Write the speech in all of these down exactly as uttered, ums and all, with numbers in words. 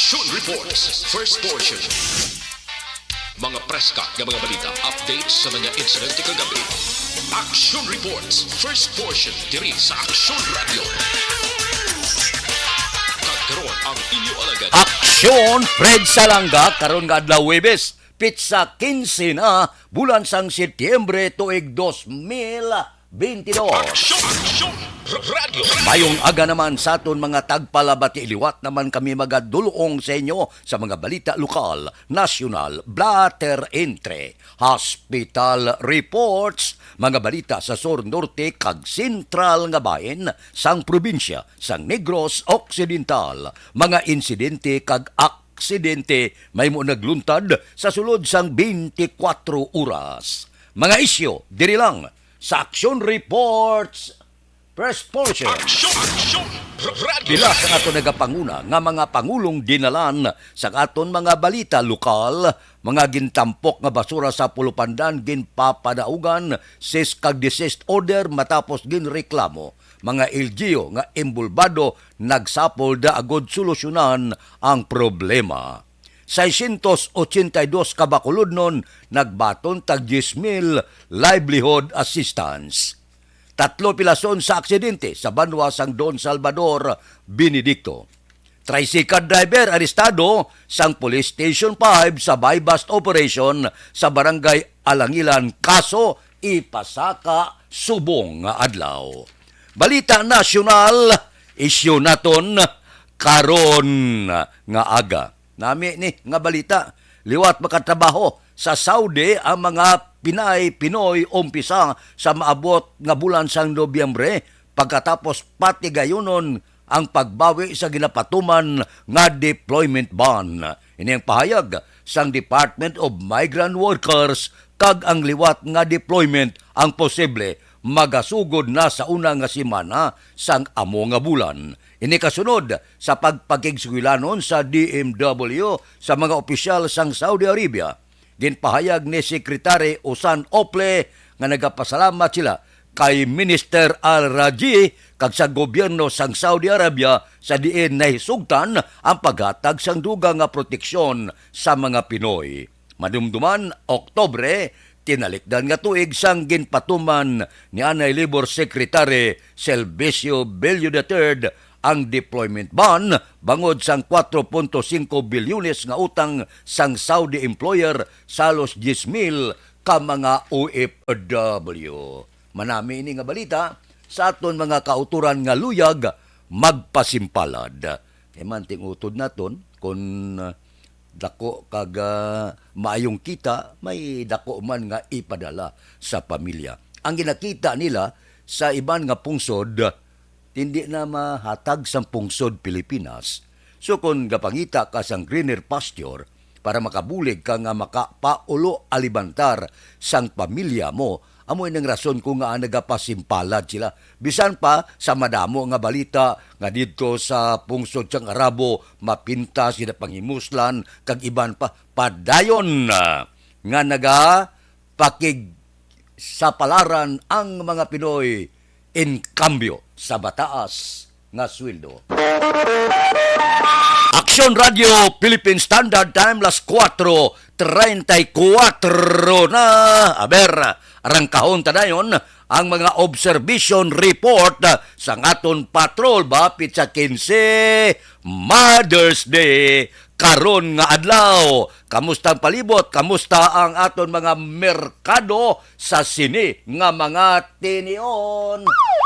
Action Reports, first portion. Mga preska nga mga balita, updates sa mga insidente kagabi. Action Reports, first portion, diri sa Action Radio. Kag karon ang inyo alagad. Action, Fred Salanga, karon nga adlaw Huwebes, pitsa quince na, bulan sang Setyembre, tuig dos mil bentidós. Action, Action Radio. Mayong aga naman sa aton mga tagpalabati. Liwat naman kami magadulong sa inyo sa mga balita lokal, nasyonal, blatter entre, hospital reports, mga balita sa sur, norte, kag sentral nga bahin sang probinsya sang Negros Occidental, mga insidente kag aksidente mahimo nagluntad sa sulod sang twenty-four oras. Mga isyu diri lang sa Action Reports, first portion. Action, Action Radio. Pila sa ato nagapanguna nga mga pangulong dinalan sa aton mga balita lokal, mga gintampok nga basura sa Pulupandan ginpapadaugan, cease kag desist order matapos ginreklamo, mga L G U nga imbulbado nagsapol da agod solusyonan ang problema. Seiscientos ochenta y dos ka Bacolodnon nagbaton tag diyes mil livelihood assistance. Tatlo pilason sa aksidente sa banwa sang Don Salvador, Benedicto. Tricycle driver arestado sang Police Station five sa buy-bust operation sa Barangay Alangilan, kaso ipasaka subong nga adlaw. Balita nasyonal, isyu naton karon nga aga. Nami ni nga balita, liwat makatrabaho sa Saudi ang mga Pinay, Pinoy, umpisa sa maabot nga bulan sang Nobyembre, pagkatapos patigayunon ang pagbawi sa ginapatuman nga deployment ban. Ini ang pahayag sang Department of Migrant Workers, kag ang liwat nga deployment ang posible magasugod na sa una nga semana sang amo nga bulan. Ini kasunod sa pagpakigsuglanon sa D M W sa mga opisyal sang Saudi Arabia. Ginpahayag ni Secretary Usan Ople nga nagapasalamat sila kay Minister Al Raji kag sa gobyerno sang Saudi Arabia sa diin nahisugtan ang paghatag sang dugang nga proteksyon sa mga Pinoy. Madumduman, Oktubre, tinalikdan nga tuig sang ginpatuman ni anay Labor Secretary Silvicio Bello the third ang deployment ban bangod sang kuwatro punto singko bilyones nga utang sang Saudi employer sa halos diyes mil ka mga O F W. Manami ini nga balita sa aton mga kautoran nga luyag magpasimpalad. Kay man ting-utod naton, kon, ah, dako kag, ah, maayong kita, may dako man nga ipadala sa pamilya. Ang ginakita nila sa iban nga pungsod, hindi na mahatag sang pungsod Pilipinas. So, kon gapangita ka sang greener pasture para makabulig ka nga makapaulo alibantar sang pamilya mo, amo ini ang rason ko nga nagapasimpalad sila. Bisan pa sa madamo nga balita nga didto sa pungsod sang Arabo, mapintas, ginapanghimuslan, kag iban pa, padayon na nga nagapakigsapalaran ang mga Pinoy in cambio sa mataas nga sweldo. Action Radio Philippine Standard Time, las kuwatro treinta y cuatro na. Aber, arangkahon ta dayon ang mga observation report sang aton patrol ba, pitsa quince, Mother's Day karon nga adlaw. Kamusta ang palibot? Kamusta ang aton mga merkado sa sini nga mga tinion?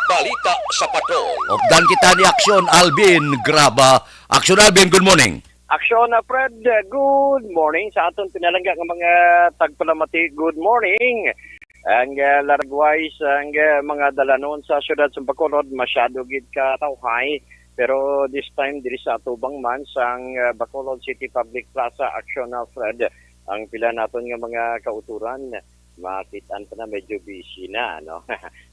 Balita sa patrol. Updan kita ni Aksyon Alvin Graba. Aksyon Alvin, good morning. Aksyon, uh, Fred, uh, good morning. Sa aton pinalangga nga mga tagpalamati, good morning. Ang, uh, laragway sang, uh, mga dalanon sa siyudad sa Bacolod, masyado gid ka tawhay. Pero this time, diri sa atubang man sang, uh, Bacolod City Public Plaza, Aksyon, uh, Fred, ang pila naton nga mga kauturan, makit-an pa na medyo busy na, no?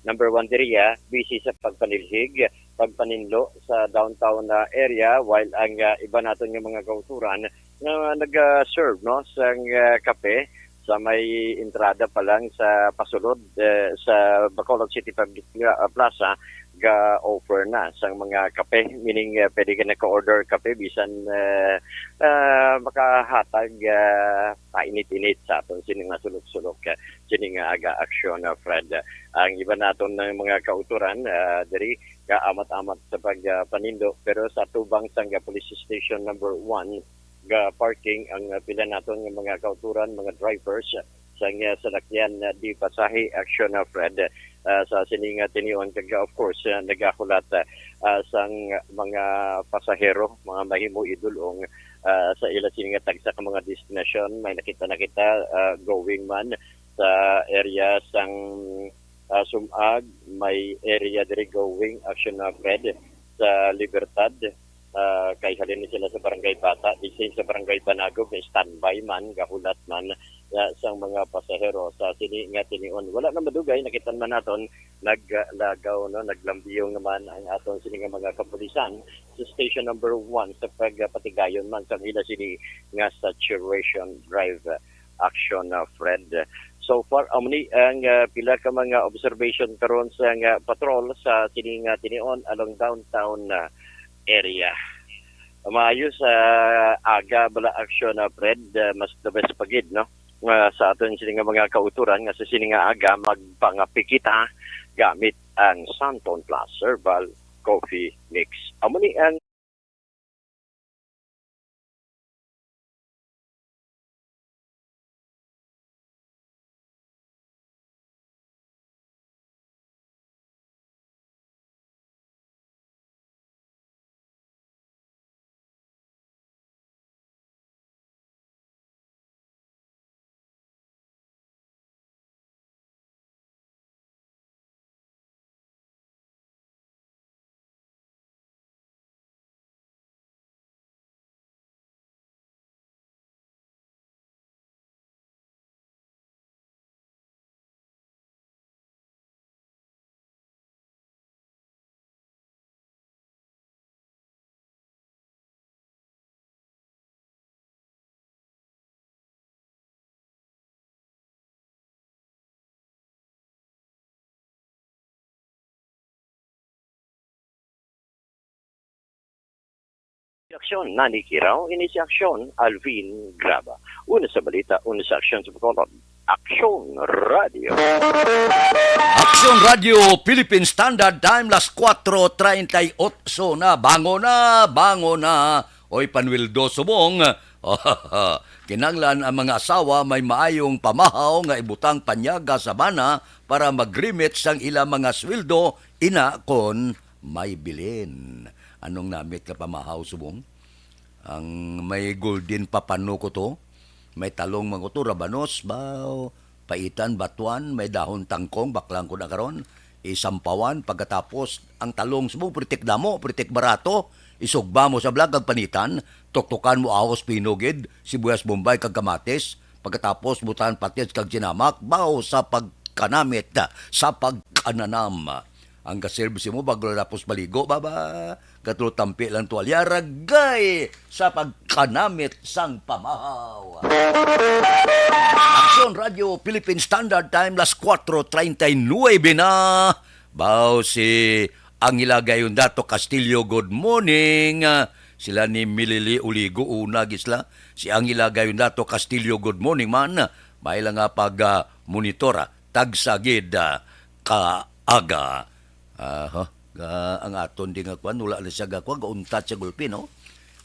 Number one diri, ah, busy sa pagpanilhig, pagpaninlo sa downtown na area, while ang, ah, iba naton nga mga kauturan nga nag-serve, no, sang, ah, kape, sa may entrada pa lang sa pasulod, eh, sa Bacolod City Public Pla-, Plaza, ga-offer na sang mga kape. Meaning, eh, pwede ka naka-order kape bisan, eh, ah, makahatag, ah, painit-init sa aton sini nga sulok-sulok, eh, sini nga aga aksyon, ah, Fred. Ang iba naton nga mga kautoran, ah, diri kaamat-amat sa pag, ah, panindo, pero sa tubang sang, ah, Police Station Number One, ga parking ang, ah, pila naton nga mga kautoran, mga drivers, ah, sang, ah, salakyan, ah, di pasahe aksyon, ah, Fred, ah, sa sini nga tinion. Kag, ah, of course, ah, nagahulat, ah, ah, sang mga pasahero, mga mahimo idulong, ah, sa ila sini nga tagsa ka mga destinasyon. May nakita na kita, ah, going man sa area sang, ah, Sumag, may area diri going aksyon, ah, Fred, sa Libertad. Ah, kay halin ni sila sa Barangay Bata, di sa Barangay Banagog, kay standby man, gahulat man, ah, sang mga pasahero sa sini nga tinion. Wala na madugay, nakita man naton, naglagaw, no, naglambiyong naman ang aton sini nga mga kapulisan sa station number one sa pagpatigayon man sa ila sini nga saturation drive action, ah, Fred. So far, amo ni ang, ah, pila ka mga observation karon sa nga patrol sa sini nga tinion along downtown, ah, area. Maayo sa aga bala action, ah, Fred, ah, mas the best pa gid, no? Nga sa aton sini nga mga kautoran nga sa sini nga aga magpangapi kita gamit ang Santon Plus Herbal Coffee Mix. Amo ni ang Aksyon, Nani Kiraw, ini si Aksyon, Alvin Graba. Una sa balita, una sa aksyon sa Bacolod. Aksyon Radio. Aksyon Radio Philippine Standard Time, las kuwatro treinta y ocho na. Bango na, bango na. Oy, panweldo subong. Kinanglan ang mga asawa may maayong pamahaw nga ibutang panyaga sa bana para mag-remit sang ila mga sweldo, ina kon may bilin. Anong namit nga pamahaw subong? Ang may golden papano ko to, may talong man ko to, rabanos, ba, paitan, batuan, may dahon tangkong, baklang ko na karon, isampawan, pagkatapos ang talong subong, pritik damo, pritik barato, isugba mo sa blag kag panitan, tuktukan mo ahos, pinugid, sibuyas bombay kag kamatis, pagkatapos butahan patis kag sinamak, baw sa pagkanamit, sa pagkananam. Ang kaserbi mo bago tapos maligo, baba. Katulo tampi lang tuwalya, ragay sa pagkanamit sang pamahaw. Aksyon Radio Philippine Standard Time, las kuwatro treinta y nueve na. Bao si Angela Gayondato Castillo, good morning. Ah, sila ni Milili Uligo, una gisla. Si Angela Gayondato Castillo, good morning man. May lang nga pag, ah, monitora. Tagsa gid, ah, kaaga. Aha. Ga, ang aton di nga kwan, wala na siya ga kwan, gauntat sa gulpi, no?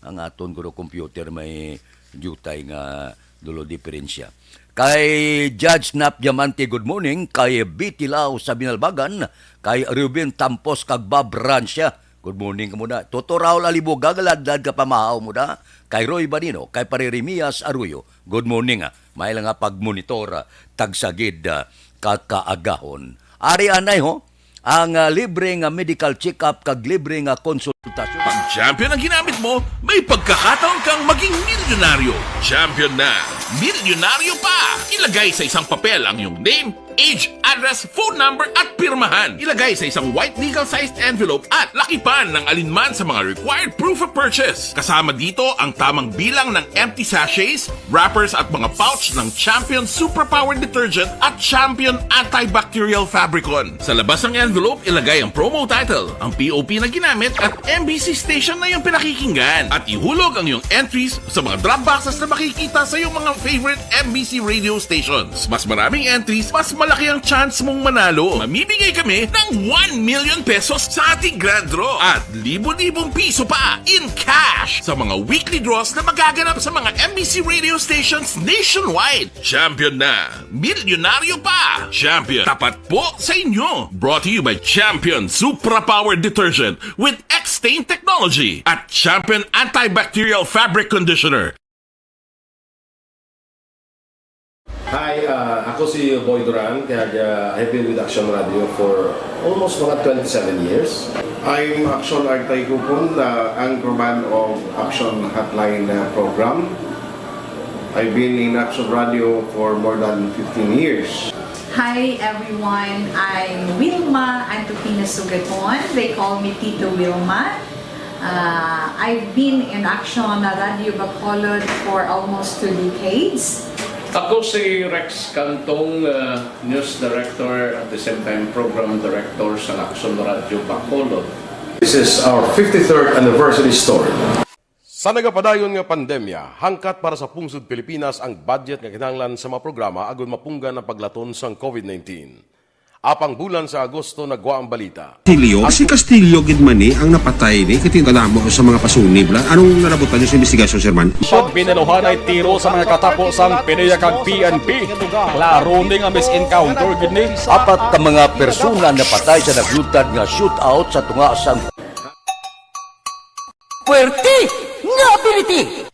Ang aton guro computer may diutay nga dulo diferensya. Kay Judge Nap Diamante, good morning. Kay Betty Lau sa Binalbagan, kay Ruben Tampos kag Bob Rancia, good morning ka muna. Toto Raul Alibuga, galadlad ka pamahaw mo da. Kay Roy Banino, kay Pare Remias Arroyo, good morning, ah. May lang nga pagmonitor, ah, tagsagid, ah, kakaagahon. Ari anay ho, ang, ah, libre nga medical check-up kag libre nga konsultasyon. Pag Champion ang ginamit mo, may pagkakataon kang maging milyonaryo. Champion na, milyonaryo pa! Ilagay sa isang papel ang iyong name, age, address, phone number, at pirmahan. Ilagay sa isang white legal-sized envelope at lakipan ng alinman sa mga required proof of purchase. Kasama dito ang tamang bilang ng empty sachets, wrappers, at mga pouch ng Champion Superpower Detergent at Champion Antibacterial Fabricon. Sa labas ng envelope, ilagay ang promo title, ang P O P na ginamit, at M B C station na iyong pinakikinggan. At ihulog ang iyong entries sa mga drop boxes na makikita sa iyong mga favorite M B C radio stations. Mas maraming entries, mas malaki ang chance mong manalo. Mamimigay kami ng one million pesos sa ating grand draw at libo-libong piso pa in cash sa mga weekly draws na magaganap sa mga M B C radio stations nationwide. Champion na! Milyonaryo pa! Champion, tapat po sa inyo! Brought to you by Champion Supra Power Detergent with X-Stain Technology at Champion Antibacterial Fabric Conditioner. Hi, ah, ako si Boy Duran, kag, ah, I've been with Action Radio for almost mga twenty-seven years. I'm Action Artay Kupon, ah, anchorman of Action Hotline, ah, program. I've been in Action Radio for more than fifteen years. Hi everyone, I'm Wilma Antupina Sugaton. They call me Tito Wilma. Uh, I've been in Action Radio Bacolod for almost two decades. Ako si Rex Cantong, uh, news director, at the same time program director sa Action Radio Bacolod. This is our fifty-third anniversary story. Sa nagapadayon nga pandemya, hangkat para sa pungsod Pilipinas ang budget nga kinahanglan sa mga programa agud mapunggan ang paglaton sang COVID nineteen. Apang bulan sa Agosto nagwa ang balita. Castillo, si Castillo gid man ni ang napatay ni, kay tingala mo sa mga pasunib la. Anong nalabutan niyo sa investigasyon, Sir Man? Pag binaluhanay tiro sa mga katapo sang PDEA kag P N P, klaro ni nga mis-encounter gid ni. Apat ka mga persona napatay sa naglutad nga shootout sa tunga sang Puwerte nga ability!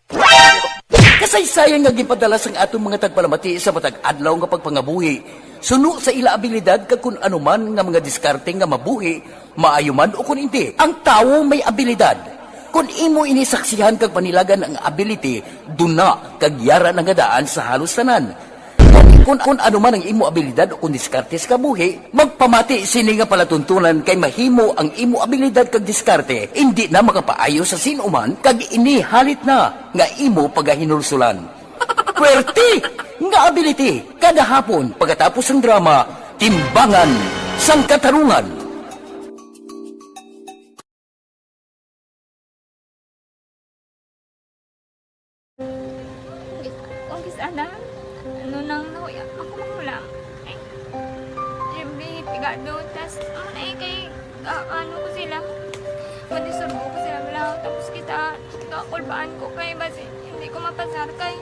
Kasaysayan nga ginpadala sang aton mga tagpalamati sa matag adlaw nga pagpangabuhi, suno sa ila abilidad kag kun ano man nga mga diskarte nga mabuhi, maayo man o kun indi. Ang tawo may abilidad. Kun imo ini saksihan kag panilagan ang ability, duna kag yara na nga daan sa halos tanan. Kun, kun ano man ang imo abilidad o kun diskarte sa kabuhi, magpamati sini nga palatuntunan kay mahimo ang imo abilidad kag diskarte indi na makapaayo sa sin-o man kag ini halit na nga imo pagahinulsulan. Puwerte nga ability kada hapon pagkatapos sang drama, Timbangan sang Katarungan. Kung kis-, kung kis-, ana, ano nang nahuya, ako makulang. Ay, siyempre, pigado, tas, ano na eh, kay, ah, ano ko sila, madisurbo ko sila, wala, tapos kita, kakulbaan ko kay, basi, hindi ko mapasar kay.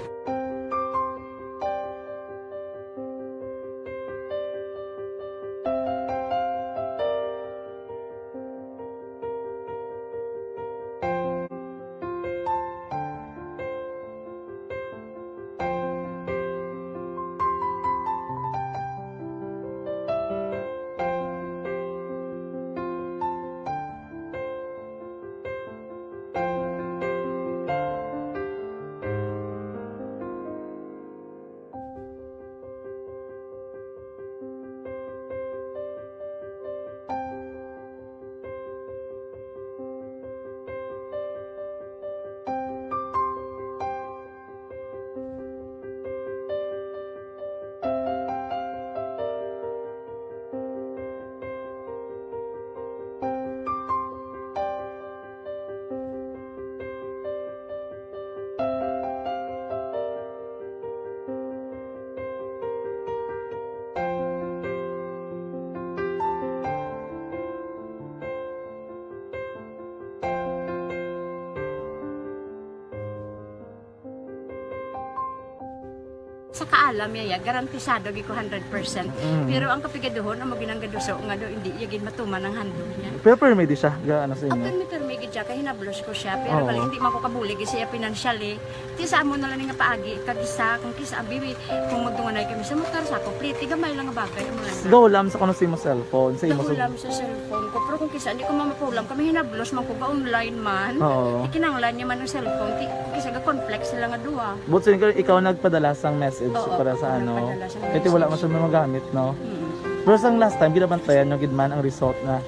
Sa kaalam niya, ya, garantisado gyud ko hundred percent. Mm. Pero ang kapigaduhon, amo ginang gaduso nga do, hindi iya gid matuman ang handog niya. Pero permi di siya, ga, ano sa inyo? Permi, permi gid siya, kay hinablos ko siya. Pero Oo. Bali, hindi man ko kabulig siya financially. Ti sa amo na lang nga paagi, kag isa, kung kisa, abi, kung magdunganay kami sa motor, sa ako, pliti, gamay lang nga bagay, amo lang. Gahulam sa kuno sa imo cellphone, sa imo sa Gahulam sa cellphone ko. Pero kung kisa, hindi ko mamapulam, kami hinablos man ko, ga-online man. Oo. Ikinanglan niya man ang cellphone, ti, kung kisa, ga-conflict sila nga duha. But so, ikaw nagpadala sang message? Oo, para sa ano, nagpadala siya ng kay wala man siya magamit, no? Mm. Pero sang last time, ginabantayan nyo gid man ang result na.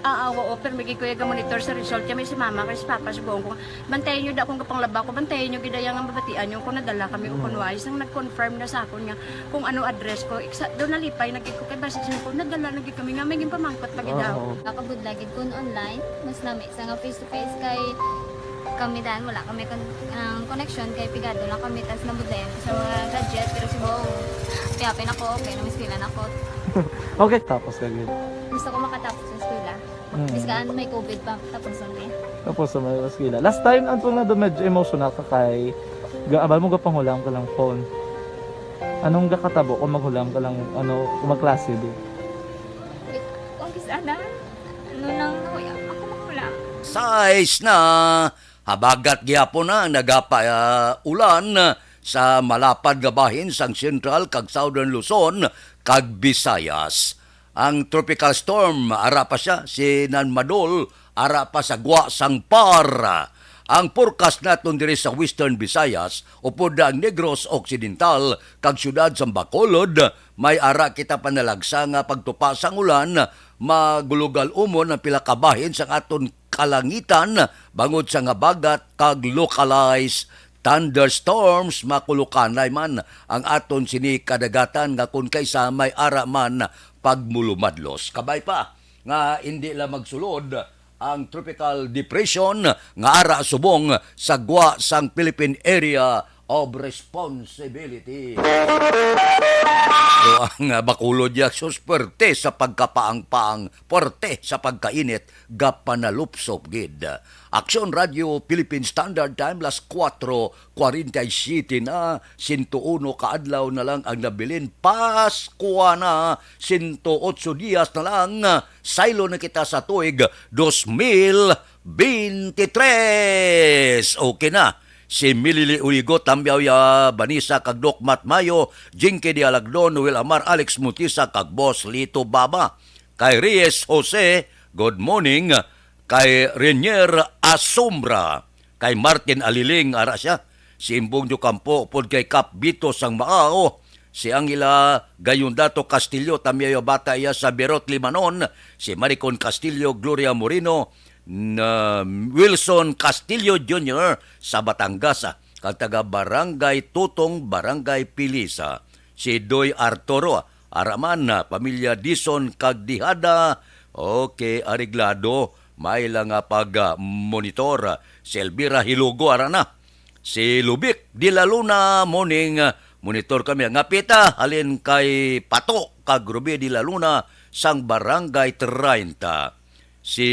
Ah, ah, oo, pero may kuya ga monitor sa result kami si mama kay si papa subong ko. Bantayan nyo da akong gapanglaba ko, bantayan nyo gid ang mabatian nyo kung nadala kami o kung wala. Isang nag-confirm na sa akon nga kung ano address ko. Iksa, doon nalipay na gid ko kay basi siya ko, nadala na gid kami nga may ginpamangkot pa gid daw. Oo. Nakabudlay gid kun online, mas nami sa nga face to face kay kami dan wala kami kon-, ang connection kay pigado lang kami tas nabudlayan ko sa mga gadget pero si Bong, piyapin ako, okay na, miskilan ako. Okay, tapos ka gid. Gusto ko makatapos sa eskwela. Mm. Bisan may covid pa, tapos ang day. Tapos sa may eskwela. Last time, ang pang nado medyo emotional ka kay ga-, abal mo gapanghulam ka lang phone. Anong gakatabo kung maghulam ka lang, ano, kung magklase di? Kung kis-, ana, ano nang nahuya, ako maghulam. Size na habagat gihapon na ang nagapa, ah, ulan sa malapad nga bahin sang Central kag Southern Luzon kag Visayas. Ang tropical storm, ara pa siya, si Nanmadol, ara pa sa gwa sang par. Ang forecast naton diri sa Western Visayas, upod na ang Negros Occidental kag siyudad sang Bacolod, may ara kita panalagsa nga pagtupa sang ulan, magulugal umon ang pila ka bahin sang aton kalangitan bangod sa nga habagat kag localized thunderstorms, makulukanay man ang aton sini kadagatan nga kon kaisa may ara man pagmulumadlos. Kabay pa nga indi lang magsulod ang tropical depression nga ara subong sa gwa sang Philippine Area of Responsibility. So, ang, ah, Bacolod ya, sus, puwerte sa pagkapaang-paang, puwerte sa pagkainit, gapanalupsop gid. Aksyon Radio Philippine Standard Time, las kuwatro kwarenta y siyete na, sento uno ka adlaw na lang ang nabilin. Paskwa na, sento otso dias na lang. Saylo na kita sa tuig dos mil beintitrés. Okay na. Si Milili Uligo, Tambiaw ya Vanessa, kag Doc Matt Mayo, Jinky Dialagdon, Noel Amar, Alex Mutisa, kag Boss Lito Baba. Kay Reyes Jose, good morning. Kay Renier Asombra, kay Martin Aliling, ara siya. Si Imbong Diocampo, upod kay Kap Bito sang Maao. Si Angela Gayundato Castillo, tamyayo bata iya sa Berot, Limanon. Si Maricon Castillo, Gloria Moreno, na Wilson Castillo Junior sa Batangas, ah, kag taga Barangay Tutong, Barangay Pilisa. Si Doy Arturo, ah, ara man, ah, pamilya Dison kag Dihada. Okay, areglado. May lang nga pag, ah, monitor. Si Elvira Hilugo, ara na. Si Lubic de la Luna, morning, ah, monitor kami. Nga pita, halin kay Pato kag Ruby de la Luna sang Barangay treinta. Si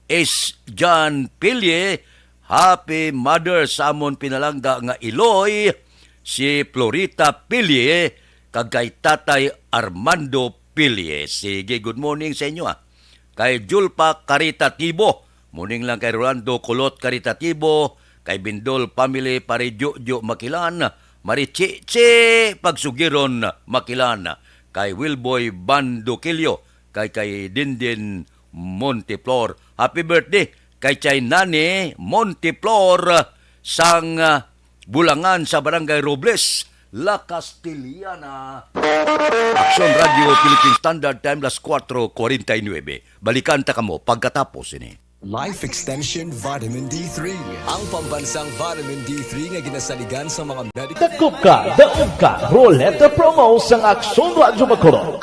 S. John Pilie, happy mother sa amon pinalangga nga Iloy, si Florita Pilie, kag kay Tatay Armando Pilie. Sige, good morning sa inyo, ah. Kay Julpa Caritatibo, morning lang kay Rolando Kulot Caritatibo, kay Bindol family, Pare Jojo Makilan, Mari Chichi Pagsugiron Makilan, kay Wilboy Banduquillo, kay, kay Dindin Monteflor. Happy birthday kay Chay Nani Monteflor sang, ah, Bulangan sa Barangay Robles, La Castellana. Aksyon Radio Philippine Standard Time, las kuwatro kwarenta y nuebe. Balikan ta kamo pagkatapos ini. Life Extension Vitamin D three. Ang pambansang Vitamin D three nga ginasaligan sa mga medical. Dakop ka, daog ka, Roleta Promo sang Aksyon Radyo Bacolod.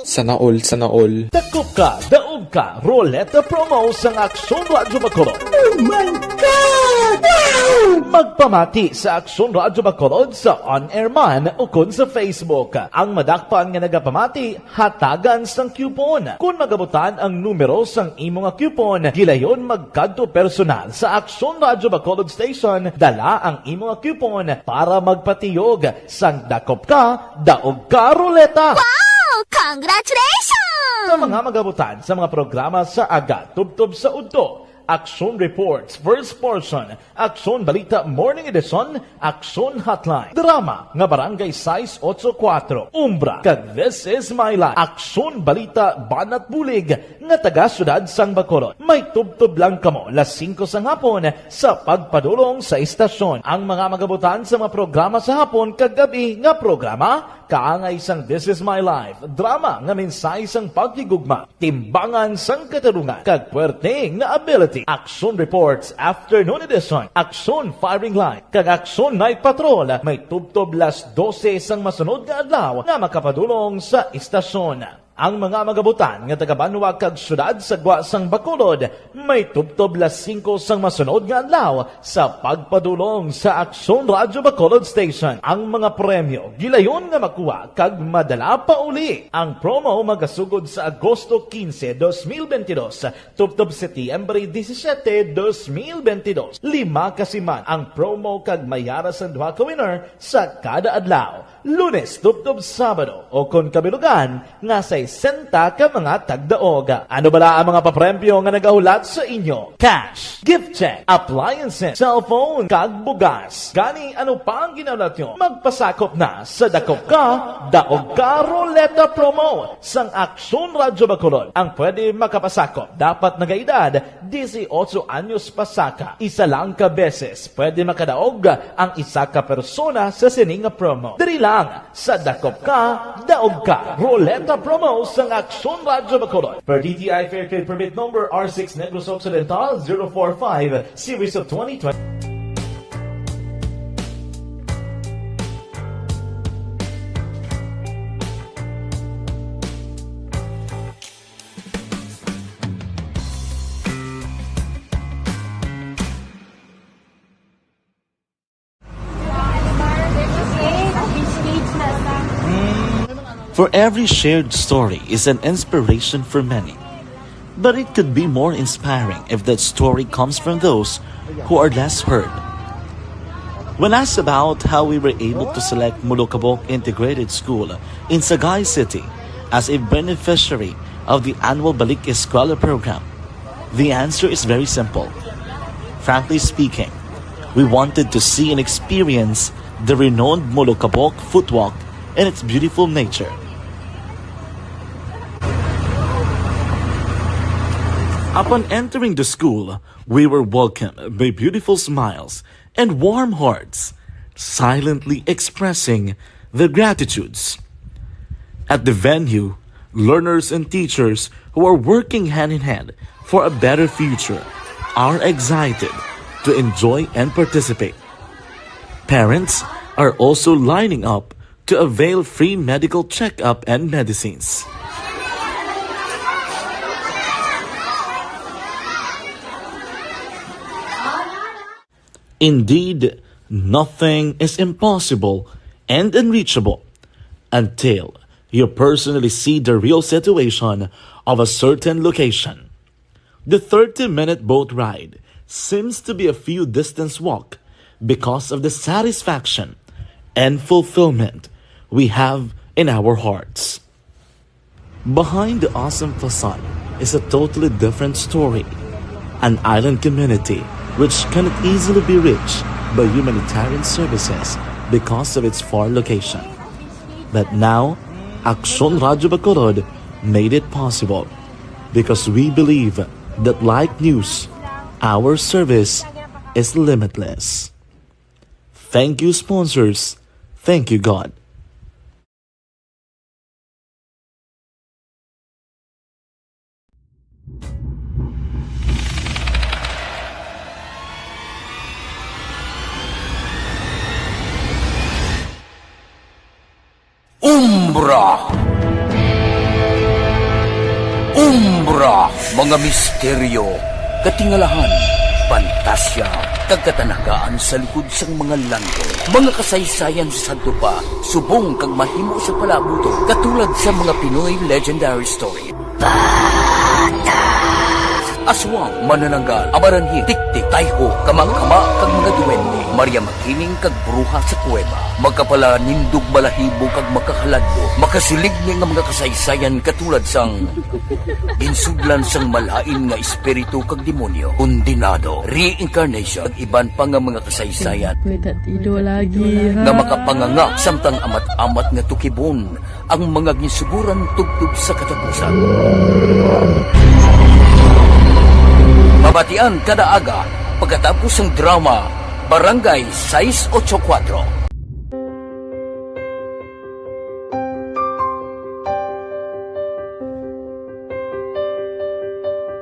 Sana all, sana all. Dakop ka, daog ka, Roleta Promo sang Aksyon Radyo Bacolod. Oh my God! Wow! Magpamati sa Aksyon Radyo Bacolod sa on-air man ukon sa Facebook. Ang madakpan nga nagapamati, hatagan sang coupon. Kon magabutan ang numero sang imo nga coupon, gilayon magkadto personal sa Aksyon Radyo Bacolod Station, dala ang imo nga coupon para magpatiyog sang Dakop Ka, Daog Ka Roleta. Wow! Congratulations! Sa mga magabutan sa mga programa sa aga tubtob sa udto, Aksyon Reports, First Portion, Aksyon Balita Morning Edition, Aksyon Hotline, drama nga Barangay sais ocho kuwatro, Umbra, kag This Is My Life, Aksyon Balita Banat Bulig, nga taga Siyudad sang Bacolod. May tubtob lang kamo las singko sang hapon sa pagpadulong sa istasyon. Ang mga magabutan sa mga programa sa hapon kag gab-i nga programa, kaangay sang This Is My Life, drama nga mensahe sang paghigugma, timbangan sang katarungan, kag puwerte nga ability. Aksyon Reports, Afternoon Edition, Aksyon Firing Line, kag Aksyon Night Patrol, may tubtob las dose sang masunod nga adlaw nga makapadulong sa istasyon. Ang mga magabutan nga taga-banwa kag siyudad sa gwa sang Bacolod may tubtob las singko sang masunod nga adlaw sa pagpadulong sa Aksyon Radyo Bacolod Station. Ang mga premyo gilayon nga makuha kag madala pa uli. Ang promo magasugod sa Agosto quince, dos mil veintidós, tubtob Setyembre disisiete, dos mil veintidós. Lima ka siman ang promo kag may ara sang duha ka winner sa kada adlaw, Lunes tubtob Sabado, o kon kabilugan nga sesenta ka mga tagdaog. Ano bala ang mga papremyo nga nagahulat sa inyo? Cash, gift check, appliances, cellphone, kag bugas. Gani, ano pa ang ginahulat nyo? Magpasakop na sa Dakop Ka, Daog Ka Roleta Promo sang Aksyon Radyo Bacolod. Ang pwede makapasakop dapat nagaedad dieciocho anyos pasaka. Isa lang ka beses pwede makadaog ang isa ka persona sa sini nga promo. Diri lang sa Dakop Ka, Daog Ka Roleta Promo sang Aksyon Radyo Bacolod. Per D T I Fair Trade Permit Number R six Negros Occidental zero four five, Series of twenty twenty. For every shared story is an inspiration for many. But it could be more inspiring if that story comes from those who are less heard. When asked about how we were able to select Molokabok Integrated School in Sagay City as a beneficiary of the annual Balik Eskwela program, the answer is very simple. Frankly speaking, we wanted to see and experience the renowned Molokabok Footwalk and its beautiful nature. Upon entering the school, we were welcomed by beautiful smiles and warm hearts, silently expressing their gratitudes. At the venue, learners and teachers who are working hand in hand for a better future are excited to enjoy and participate. Parents are also lining up to avail free medical checkup and medicines. Indeed, nothing is impossible and unreachable until you personally see the real situation of a certain location. The thirty-minute boat ride seems to be a few distance walk because of the satisfaction and fulfillment we have in our hearts. Behind the awesome facade is a totally different story. An island community which cannot easily be reached by humanitarian services because of its far location. But now, Aksyon Radyo Bacolod made it possible because we believe that, like news, our service is limitless. Thank you, sponsors. Thank you, God. Umbra. Umbra, mga misteryo, katingalahan, pantasya, kag katanagaan sa likod sang mga langgam. Mga kasaysayan sa sadto pa, subong kag mahimo sa palaabuton, katulad sa mga Pinoy legendary story. Bata. Sa Aswang, manananggal, amaranhi, tiktik, tayho, kamangkama, kag mga duwende, Maria Makining kag bruha sa kuweba, makapalanindog balahibo kag makahaladlo, makasiligni nga mga kasaysayan katulad sang ginsudlan sang malain nga espiritu kag demonyo, kondenado, reincarnation, kag iban pa nga mga kasaysayan May tatido lagi, nga ha? makapanganga samtang amat-amat nga tukibon ang mga ginsuguran tubtob sa katapusan. Mabatian kada aga pagkatapos sang drama Barangay sais ocho kuwatro.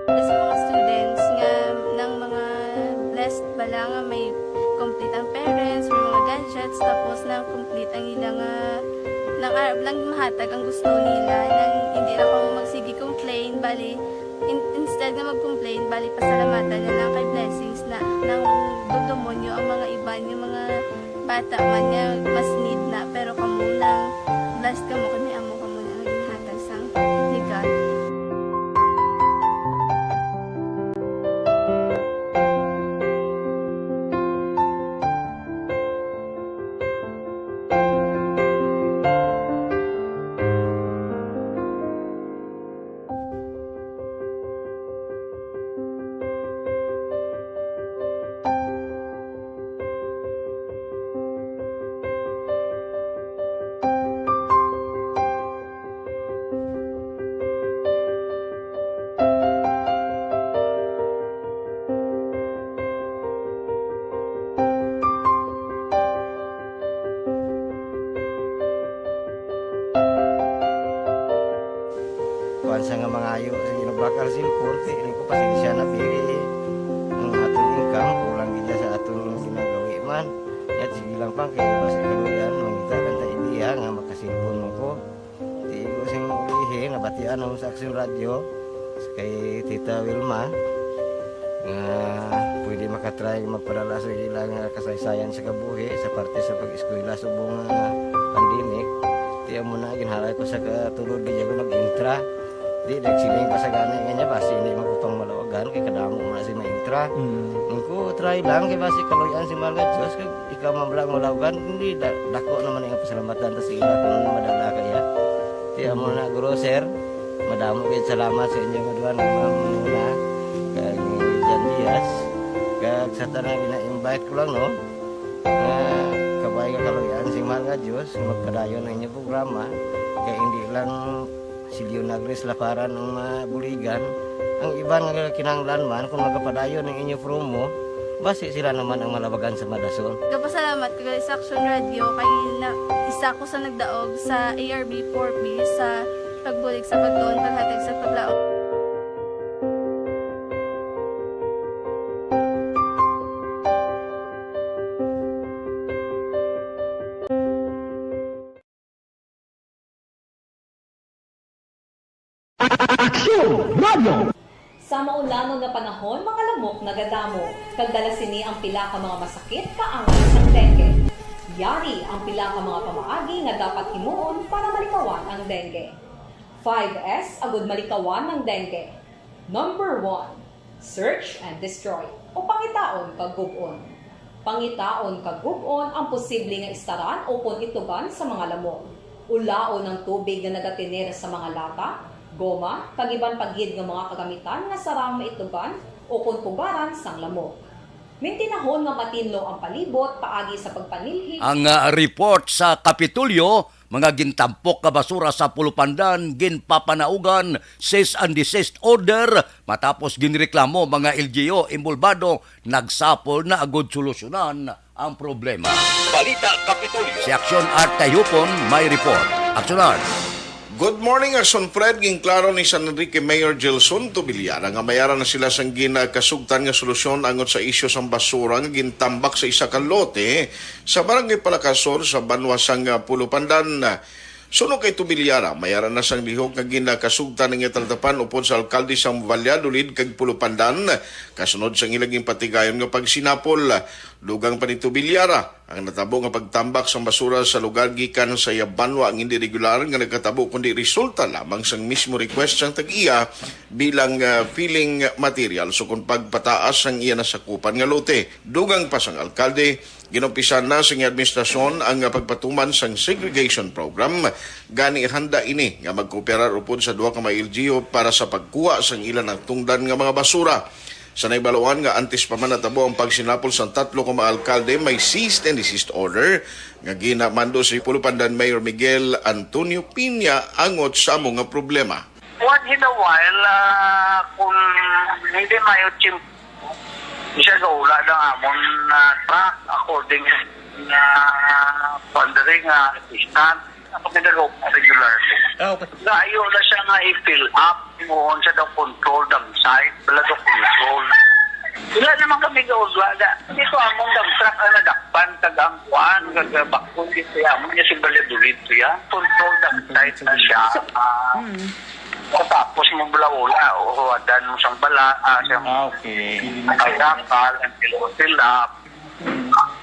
Sa mga students nga nang mga blessed bala nga may complete ang parents, may mga gadgets, tapos na complete ang ila nga nang arab lang mahatag ang gusto nila, nang hindi na kamo magsige complain, bali in, instead nga mag-complain, bali pasalamatan na lang kay blessings na nang dudumonyo ang mga iban nga mga bata man nga mas need na, pero kamo nang blessed kamo kay may amo kamo na nga ginhatag sang ni God. Kuwan sa nga mangayo sa ginubakal sin korte, ini ko pasensya na, pili ang aton income, kulang gid sa aton ginagawi man. Yat, sige lang pang, kaya basi kaluyan, mangita lang ta idea nga makasilpon mo ko. Di ko sing ulihi, nabatian ako sa Aksyon Radyo, kay Tita Wilma, nga pwede makatry magpadala sa ilang, ah, kasaysayan sa kabuhi sa parte sa pag-eskwela subong nga pandemic. Di amo na, ginhalay ko sa katulod, di ako nag-intra. Di, nagsiling pa sa gani nga niya, basi hindi man ko pang malawagan, kay kadamo man si ma-intra. Mm. Ang ko, try lang, kay basi kaluyan si Mahal nga Diyos, kag ikaw man lang malawagan, hindi, da-, dako naman ang pasalamatan ta sa ila kung ano madala kaya. Di amo na, guro, sir, madamo gid salamat sa inyo nga duha, ni Ma'am Muna, kag ni Jan Diaz, kag sa tanan gina-invite ko lang, no, nga kabay nga kaluyan si Mahal nga Diyos, magpadayon ang inyong programa, kay hindi lang si Leonagris Laparan ang mabuligan, ang iban nga kinahanglan man, kung magapadayon ang inyo promo, basi sila naman ang malabagan sa madason. Gapasalamat ko gali sa Aksyon Radyo kay na, isa ko sa nagdaog sa A R B four B sa pagbulig sa pagtuon, paghatag sa paglaom. Aksyon Radio. Sa maulanon nga panahon, mga lamok nagadamo, kag dala sini ang pila ka mga masakit kaangay sang dengue. Yari ang pila ka mga pamaagi nga dapat himuon para malikawan ang dengue. Five S agud malikawan ang dengue. Number one, search and destroy, o pangitaon kag gub-on. Pangitaon kag gub-on ang posible nga istaran ukon itugan sa mga lamok. Ulaon ang tubig nga nagatener sa mga lata, goma, kag iban pa gid nga mga kagamitan nga sarang maitugan ukon pugaran sang lamok. Mintinahon nga matinlo ang palibot paagi sa pagpanilhig. Ang, ah, report sa Kapitolyo, mga gintampok nga basura sa Pulupandan, ginpapanaugan cease and desist order, matapos ginreklamo mga L G U involbado, nagsapol na agud solusyonan ang problema. Balita Kapitolyo. Si Aksyon Art Tayupon may report. Aksyon Art. Good morning, Aksyon Fred. Ginklaro ni San Enrique Mayor Gelson Tubillana nga may ara na sila sang ginakasugtan nga solusyon angot sa isyu sang basura nga gintambak sa isa ka lote sa Barangay Palacasor sa banwa sang, ah, Pulupandan. Suno kay Tubilyara, may ara na sang lihok nga ginakasugtan nga talatapan upod sa alkalde sang Valladolid kag Pulupandan, kasunod sang ilang ginpatigayon nga pagsinapol. Dugang pa ni Tubilyara, ang natabo nga pagtambak sang basura sa lugar gikan sa iya banwa ang indi regular nga nagkatabo, kundi resulta lamang sang mismo request sang tag-iya bilang, ah, filling material, sukon pagpataas sang iya nasakupan nga lote. Dugang pa sang alkalde, ginumpisan na sang iya administrasyon ang pagpatuman sang segregation program. Gani, handa ini nga magkooperar upod sa duha ka mga L G U para sa pagkuha sang ila natungdan nga mga basura. Sa naibaluan nga antes pa man natabo ang pagsinapol sang tatlo ka mga alkalde, may cease and desist order nga ginamando si Pulupandan Mayor Miguel Antonio Piña angot sa amo nga problema. Once in a while, ah, kung hindi mayo tiyempo, siya gaula ng amon na track according na pandering nga assistant. Ako pinagawa regularly. Ah, okay. Gayo na siya nga i-fill up, muon sa daw control dump site, wala daw control. Wala naman kami gaudwa da. Dito among dump truck ang nadakpan, kag ang kuan, kag bakod, dito amon niya si Valladolid to ya. Control dump site na siya. Ah, Mm. Tapos mo bula-ula, o huwadan mo sang bala, ah, sang Ah, okay. Kayakal, ang pilo-, fill up.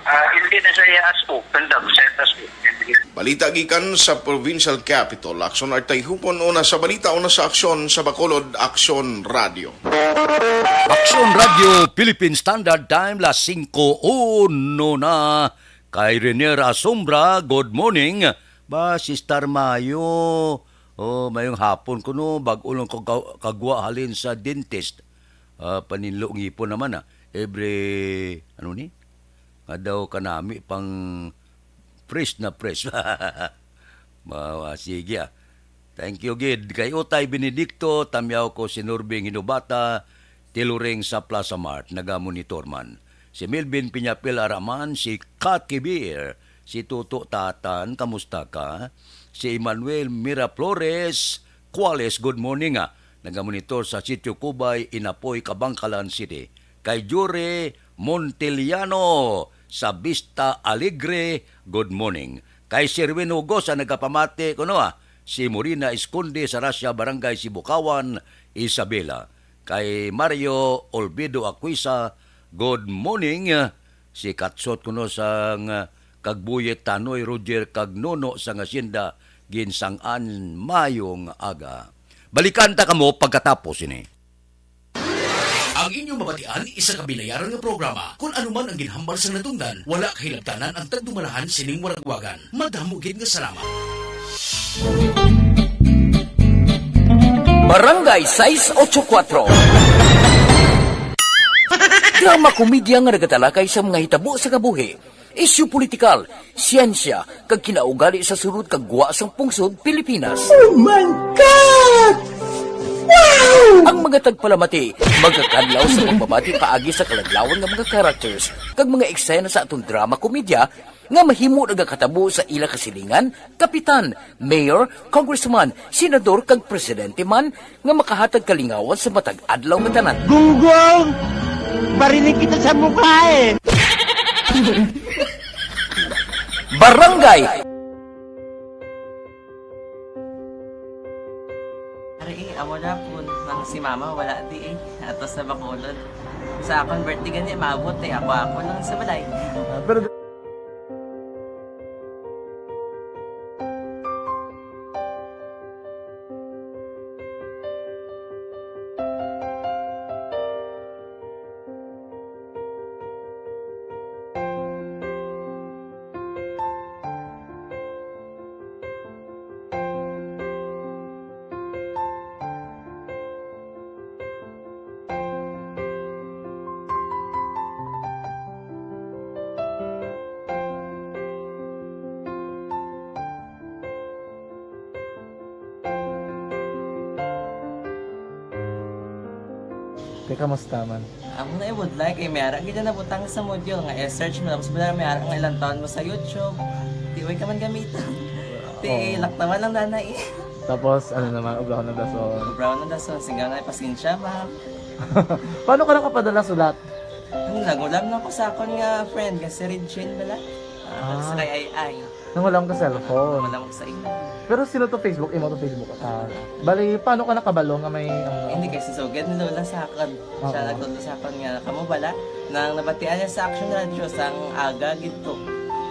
Ah, hindi na siya as open, daw, set as open. Balita gikan sa Provincial Capital, Aksyon Artay Hupon, una sa balita, una sa aksyon sa Bacolod, Aksyon Radio. Aksyon Radio, Philippine Standard Time, las singko uno na. Kay Renier Asombra, good morning. Ba, Sister Mayo, oh, mayong hapon ko, no, bag-o lang ko ka-, kagwa halin sa dentist. Ah, paninlo ngipon naman, ah. Every, ano ni? Nga daw kanami pang fresh na fresh. Ma-, ah, sige, ah. Thank you, gid. Kay Utay Benedicto, tamyaw ko si Norbing Hinubata, tiluring sa Plaza Mart, nagamonitor man. Si Melvin Piñapil Araman, si Kat Kibir, si Tuto Tatan, kamusta ka? Si Emmanuel Miraflores Cuales, good morning, ah. Nagamonitor sa Sitio Kubay, Inapoy, Kabankalan City. Kay Jure Monteliano sa Vista Alegre, good morning. Kay Sherwin Hugo sa nagapamati, kuno, ah, si Morina Esconde sa Rasya, Barangay Sibukawan, Isabela. Kay Mario Olvido Aquisa, good morning. Si Katsot kuno sang, ah, Kagbuyet Tanoy, Roger kag Nono sang Hacienda, ginsang-an, mayong aga. Balikan ta kamo pagkatapos ini. Ang inyong mabatian, isa ka binayaran nga programa. Kung ano man ang ginhambal sang natungdan, wala kahilabtanan ang tagdumalahan sining waragwagan. Madamo gid nga salamat. Barangay sais ocho kuwatro. Drama komedya nga nagatalakay sa mga hitabo sa kabuhi, isyu politikal, siyensya, kag kinaugali sa sulod kag gwa sang pungsod Pilipinas. Oh my God! Wow! Ang mga tagpalamati magakadlaw sa pagbabati paagi sa kaladlawan nga mga characters kag mga eksena sa aton drama komedya nga mahimo nagakatabo sa ila kasilingan, kapitan, mayor, congressman, senador, kag presidente man nga makahatag kalingawan sa matag adlaw nga tanan. Gunggong! Barinig kita sa mukha eh! Barangay! Ari, eh, amo na po, nang si mama wala di eh. Ato sa Bacolod. Sa akong birthday gani, maabot eh. Ako, ako lang sa balay. Ah, pero Te, kamusta man? Amo na, I would like, eh, may ara gid na nabutang sa module nga i-search mo, tapos wala may ara nga ilang taon mo sa YouTube. Di, way ka man gamiton. Ti, Oo. Laktawan lang, nanay. Tapos, ano naman, ubrahon ng dason. Ubrahon ng dason, singga na, pasensya, ma'am. Paano ka nakapadala sulat? Ano, nagulam na ko sa akon nga friend, nga si Regine bala. Ah, Ah. Sa kay, ay, Ay. Nang wala ka cellphone. Wala ko sa imo. Pero sino to Facebook? Imo to Facebook? Ah, bali, paano ka nakabalo nga may, ano? Hindi, kay si Sugad ni Lola sa akon. Siya Oo. Nagtudlo sa akon nga, kamo bala, nang nabatian niya sa Action Radio, sang aga gid to.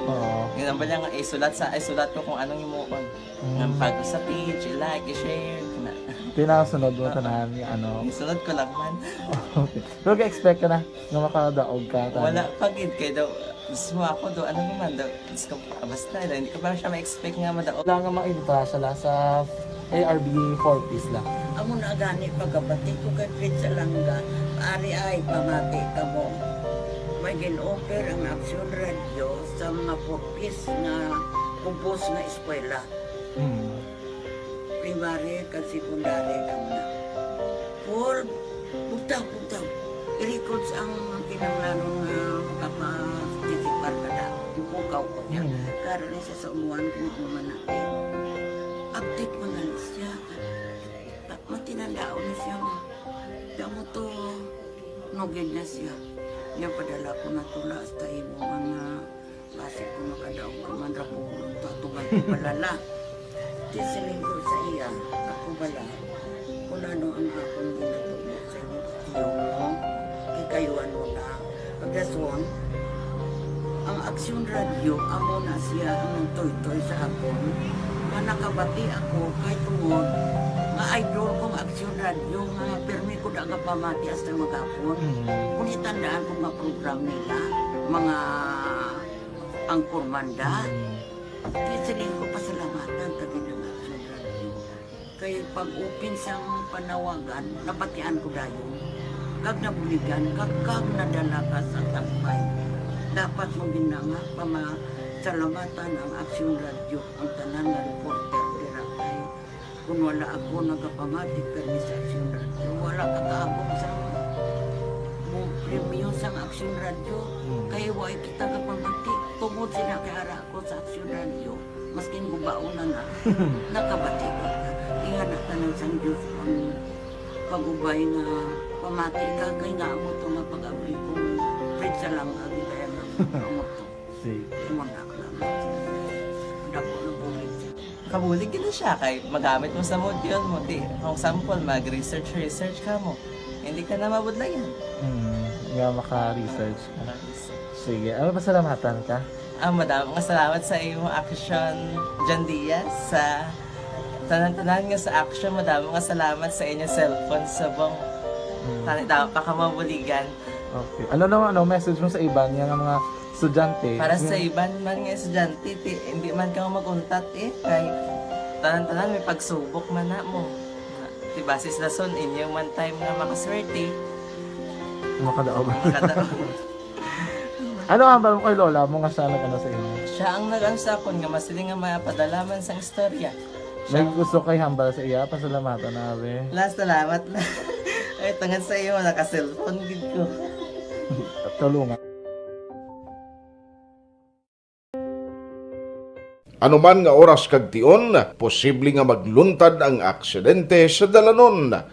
Oo. Yun ang bala nga, isulat sa, isulat ko kung anong himuon. Mm. Nga pag sa page, i-like, i-share, na. Tinasunod mo tanan, ano? Isunod ko lang man. Okay. Pero ga-expect ka na nga makadaog ka, tanan? Wala pa gid, kay daw, mismo ako daw, ano naman daw, Diyos ko, basta, hindi ko pa siya ma-expect nga madaog. Wala nga maintra siya la sa A R B four Ps la. Amo na gani pagkabati ko kay Fritz Alanga, ari ay pamati kamo. May gin-offer ang Aksyon Radio sa mga four Ps nga kubos nga eskwela. Mm. Primary kag secondary kamo na. Paul, bugtaw, bugtaw. I-records ang kinahanglanon nga makaparticipar ka na. Bukaw ko niya. Mm. Karon ni siya sa umuan kung ano man na. Update man gani siya. Matinandaon na siya mo. Kamo to, nugid na siya. Niya padala ko na tula hasta imo mga basi ko makadaog ka man ra po. Tutugan ko balala. Di siling ko sa iya, ako bala. Kung ano ang akong ginatubo sa imo, tiyo mo, kikayuan mo na. Pagdason, ang Aksyon Radio, amo na siya ang nagtuytoy sa akon. Nga nakabati ako kay tungod nga idol kong Aksyon Radio nga pirmi ko da nga pamati hasta maghapon. Mm. Kung itandaan ko nga program nila, mga angkor manda, Mm. di siling ko pasalamatan ka gid ang Aksyon Radio. Kay pag-open sang panawagan, nabatian ko dayon. Kag nabuligan, kag, kag nadala ka sa tampay. Dapat mo gid na nga pamasalamatan ang Aksyon Radio, ang tanan nga reporter dira kay kung wala ako nagapamati permi sa Aksyon Radio, wala ka kaabot sa mo premyo sang Aksyon Radio. Hmm. Kay wala kita gapamati. Tungod sila kay ara ako sa Aksyon Radio, maskin gubaon na na, nakabati ko. Inga na tanan sang Diyos ang pag-ubay nga pamati ka kay nga amo to nga pag-abli ko. Fritz Alanga, gid kaya nga amo to. Sige. Amo na ako lang. Dako na bulig siya. Kabulig gid na siya kay magamit mo sa module mo. Di, kung sample, mag-research, research ka mo. Hindi ka na mabudlayan. Hmm, nga maka-research ka. Maka-research. Sige, ano, pasalamatan ka? Ah, madamo nga salamat sa imo Action, John Diaz, sa tanan-tanan nga sa Action. Madamo nga salamat sa inyo cellphone subong. Hmm. Tani, dapat pa ka mabuligan. Okay. Ano naman, ano, message mo sa iban nga, nga mga estudyante? Para sa Nga iban man nga estudyante, ti, hindi man ka mag-untat eh. Kay tanan-tanan may pagsubok man na mo. Ti, base sa son, inyo man time nga makaswerte. Makadaog. Makadaog. Ano ang hambal mo kay lola mo nga siya nag-ano sa imo? Siya ang nag-ano sa akon nga masiling nga mapadala man sang istorya. May Siya gusto kay hambal sa iya, pasalamatan na, be. La, salamat na. Ay, tungod sa iyo, naka-cellphone gid ko. Tulungan. Anuman nga oras kag tion, posible nga magluntad ang aksidente sa dalanon.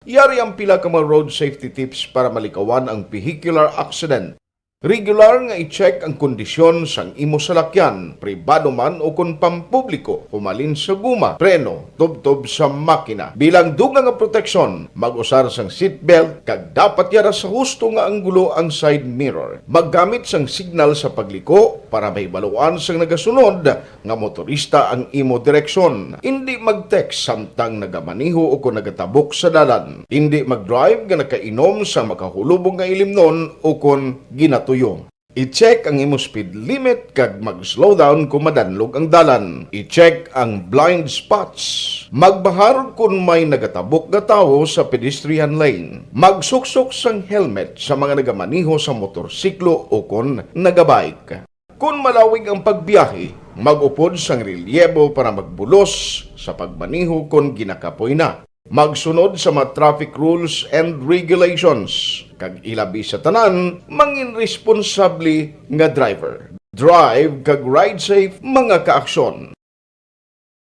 Yari ang pila ka mga road safety tips para malikawan ang vehicular accident. Regular nga i-check ang kondisyon sang imo salakyan, pribado man o kon pampubliko, humalin sa guma, preno, tubtob sa makina. Bilang dugang nga proteksyon, mag-usar sang seatbelt kag dapat yara sa husto nga anggulo ang side mirror. Maggamit sang signal sa pagliko para mahibaluan sang nagasunod nga motorista ang imo direksyon. Indi mag-text samtang nagamaneho o kon nagatabok sa dalan. Indi mag-drive nga nakainom sa makahulubong nga ilimnon o kon ginatuyo. I-check ang imo speed limit kag mag-slow down kon madanlog ang dalan. I-check ang blind spots. Magbahar kon may nagatabok nga tawo sa pedestrian lane. Magsuksok sang helmet sa mga nagamaneho sa motorsiklo o kon nagabike. Kon malawig ang pagbiyahe, mag-upod sang relyebo para magbulos sa pagmaneho kon ginakapoy na. Magsunod sa mga traffic rules and regulations, kag ilabi sa tanan, mangin responsable nga driver. Drive kag ride safe, mga kaaksyon.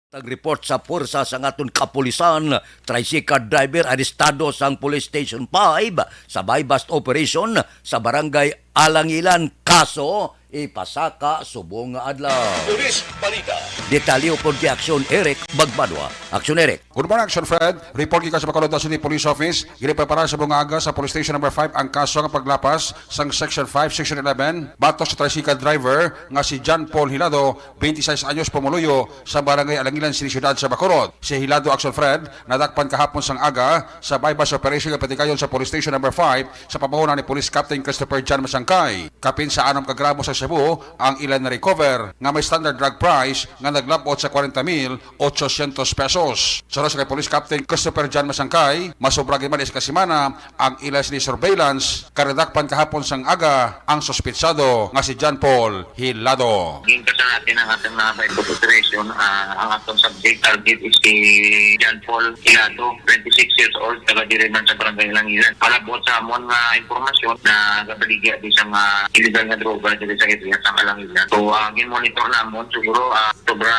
Ang report sa puwersa sang aton kapulisan, tricycle driver arestado sang Police Station five sa buy-bust operation sa Barangay Alangilan. Kaso, ipasaka subong nga adlaw. Police Balita. Detalye upod kay Aksyon Eric Magbanwa. Aksyon Eric. Good morning, Action Fred. Report gikan sa Bacolod City Police Office. Giniprepara sa mga aga sa Police Station Number five ang kaso nga paglapas sang Section five, Section eleven, batok sa tricycle driver nga si John Paul Hilado, twenty-six anyos, pumuluyo sa Barangay Alangilan City, Siyudad sa Bacolod. Si Hilado, Action Fred, nadakpan kahapon sang aga sa buy-bust operation nga patigayon sa Police Station Number five sa pamahuna ni Police Captain Christopher John Masangkay. Kapin sa anom ka gramo sa shabu ang ila na-recover, nga may standard drug price nga naglabot sa kwarenta mil ochocientos pesos. Suno sa kay Police Captain Christopher John Masangkay, masobra gid man isa ka semana ang ila sini surveillance, kag nadakpan kahapon sang aga ang suspetsado nga si John Paul Hilado. Ginkasan natin ang ating mga buy-bust operation. Ah, ang atong subject target is si John Paul Hilado, twenty-six years old, taga diri man sa Barangay Langilan. Palabot sa amon nga impormasyon, nagabaligya di sa mga illegal nga droga diri sa area sa Alangilan. So, ah, gin-monitor namon siguro, ah, sobra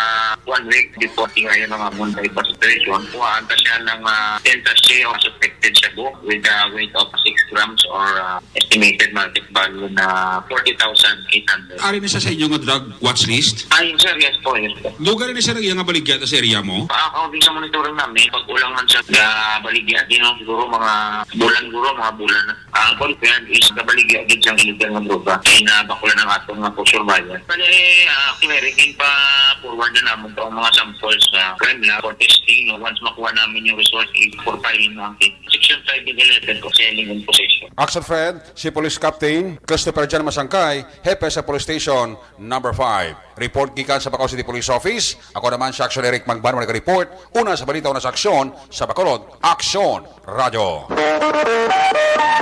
one week before tingayon ang amon buy-bust operation. Kuhaan ta siya ng, ah, ten sachet of suspected shabu with a weight of six grams or, ah, estimated market value na forty thousand eight hundred. Ari na siya sa inyo nga drug watch list? Ay, sir, yes po, yes po. Lugar ni siya nga baligya sa area mo? Ah, according sa monitoring namin, pag ulang man siya, ah, baligya din ang siguro mga bulan, siguro mga bulan na. Ang concern is kabaligya gid sang illegal nga droga. Ay na bakula ng aton nga for sure buyer. Bali, ah, kinirikin pa forward na namon pa ang mga samples sa crime lab for testing. No? Once makuha namin yung results, i-, for filing na ang case. Section five and eleven po, selling and possession. Action Fred, si Police Captain Christopher John Masangkay, hepe sa Police Station Number five. Report gikan sa Bacolod City Police Office. Ako naman si Action Eric Magbanwa nag-report. Una sa balita, una sa aksyon, sa Bacolod, Aksyon Radyo.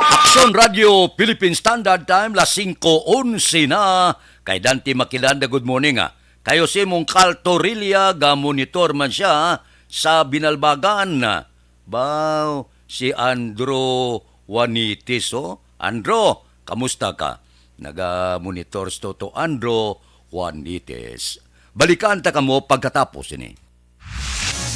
Aksyon Radyo, Philippine Standard Time, las singko onse na. Kay Dante Maquilanda, good morning, ah. Kayo si mong Carl Torilla, ga-monitor man siya sa Binalbagan. Baw, si Andro Juanitis, oh. Andro, kamusta ka? Naga-monitor si Toto Andro Juanitis. Balikan ta kamo pagkatapos ini.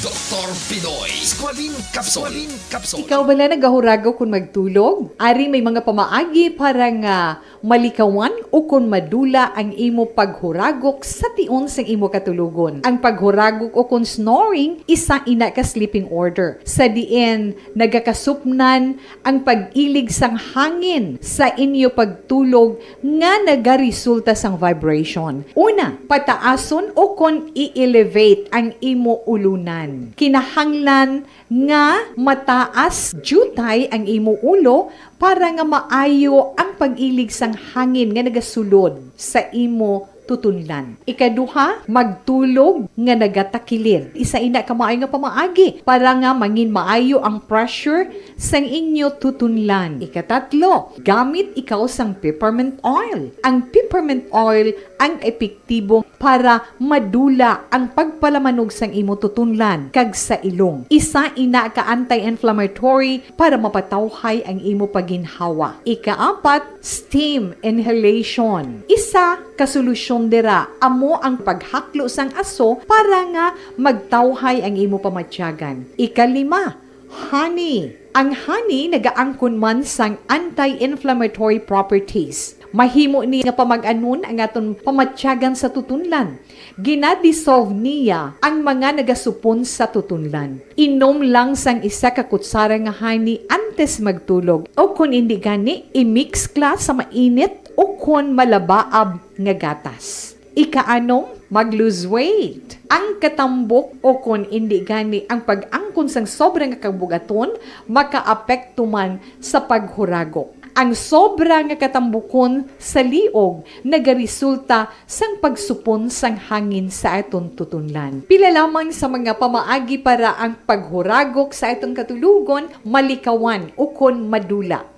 Doktor Pinoy, Squalene Capsule. Squalene Capsule. Ikaw bala nagahuragok kon magtulog? Ari may mga pamaagi para nga malikawan ukon madula ang imo paghuragok sa tion sang imo katulogon. Ang paghuragok ukon snoring, isa ina ka sleeping order, sa diin nagakasupnan ang pag-ilig sang hangin sa inyo pagtulog nga nagaresulta sang vibration. Una, pataason ukon i-elevate ang imo ulunan. Kinahanglan nga mataas diutay ang imo ulo para nga maayo ang pag-ilig sang hangin nga nagasulod sa imo tutunlan. Ikaduha, magtulog nga nagatakilid. Isa ina ka maayo nga pamaagi para nga mangin maayo ang pressure sang inyo tutunlan. Ikatatlo, gamit ikaw sang peppermint oil. Ang peppermint oil ang epektibo para madula ang pagpalamanog sang imo tutunlan kag sa ilong. Isa ina ka anti-inflammatory para mapatawhay ang imo paginhawa. Ikaapat, steam inhalation. Isa ka solusyon dira amo ang paghaklo sang aso para nga magtawhay ang imo pamatyagan. Ikalima, honey. Ang honey nagaangkon man sang anti-inflammatory properties. Mahimo ni nga pamag-anon ang aton pamatyagan sa tutunlan. Gina-dissolve niya ang mga nagasupon sa tutunlan. Inom lang sang isa ka kutsara nga honey antes magtulog, o kon indi gani, i-mix ka sa mainit o kon malabaab nga gatas. Ikaanom, mag-lose weight. Ang katambok o kon indi gani ang pag-angkon sang sobra nga kabugaton makaapekto man sa paghuragok. Ang sobra nga katambukon sa liog nagaresulta sang pagsupon sang hangin sa aton tutunlan. Pila lamang sa mga pamaagi para ang paghuragok sa aton katulogon malikawan ukon madula.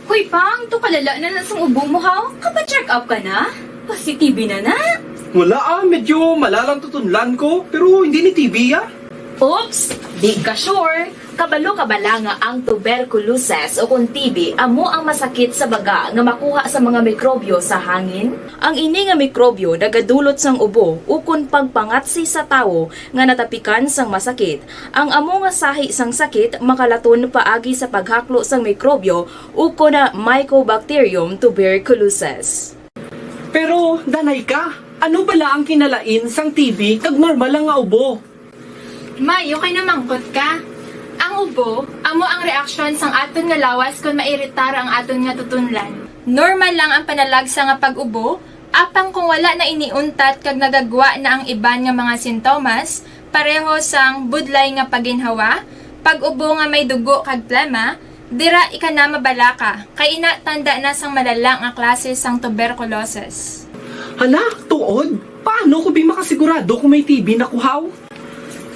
Hoy, Pang, to kalala na na sang ubo mo, ha? Kapa-check up ka na? Positive na na? Wala, ah, medyo malalang tutunlan ko, pero hindi ni T B, ah. Oops! Di ka sure? Kabalo ka bala nga ang tuberculosis o kon T B amo ang masakit sa baga nga makuha sa mga mikrobyo sa hangin? Ang ini nga mikrobyo nagadulot sang ubo ukon pagpangatsi sa tawo nga natapikan sang masakit. Ang amo nga sahi sang sakit makalaton paagi sa paghaklo sang mikrobyo ukon na Mycobacterium tuberculosis. Pero, danay ka, ano bala ang kinalain sang T B kag normal lang nga ubo? May, okay na mangkot ka. Ang ubo, amo ang reaksyon sang aton nga lawas kon mairitar ang aton nga tutunlan. Normal lang ang panalagsa nga pag-ubo, apang kung wala na ini untat kag nagagwa na ang iban nga mga sintomas, pareho sang budlay nga paginhawa, pag-ubo nga may dugo kag plema, dira ika na mabalaka, kay ina tanda na sang malala nga klase sang tuberculosis. Hala, tuod? Paano ko bi makasigurado kung may T B na kuhaw?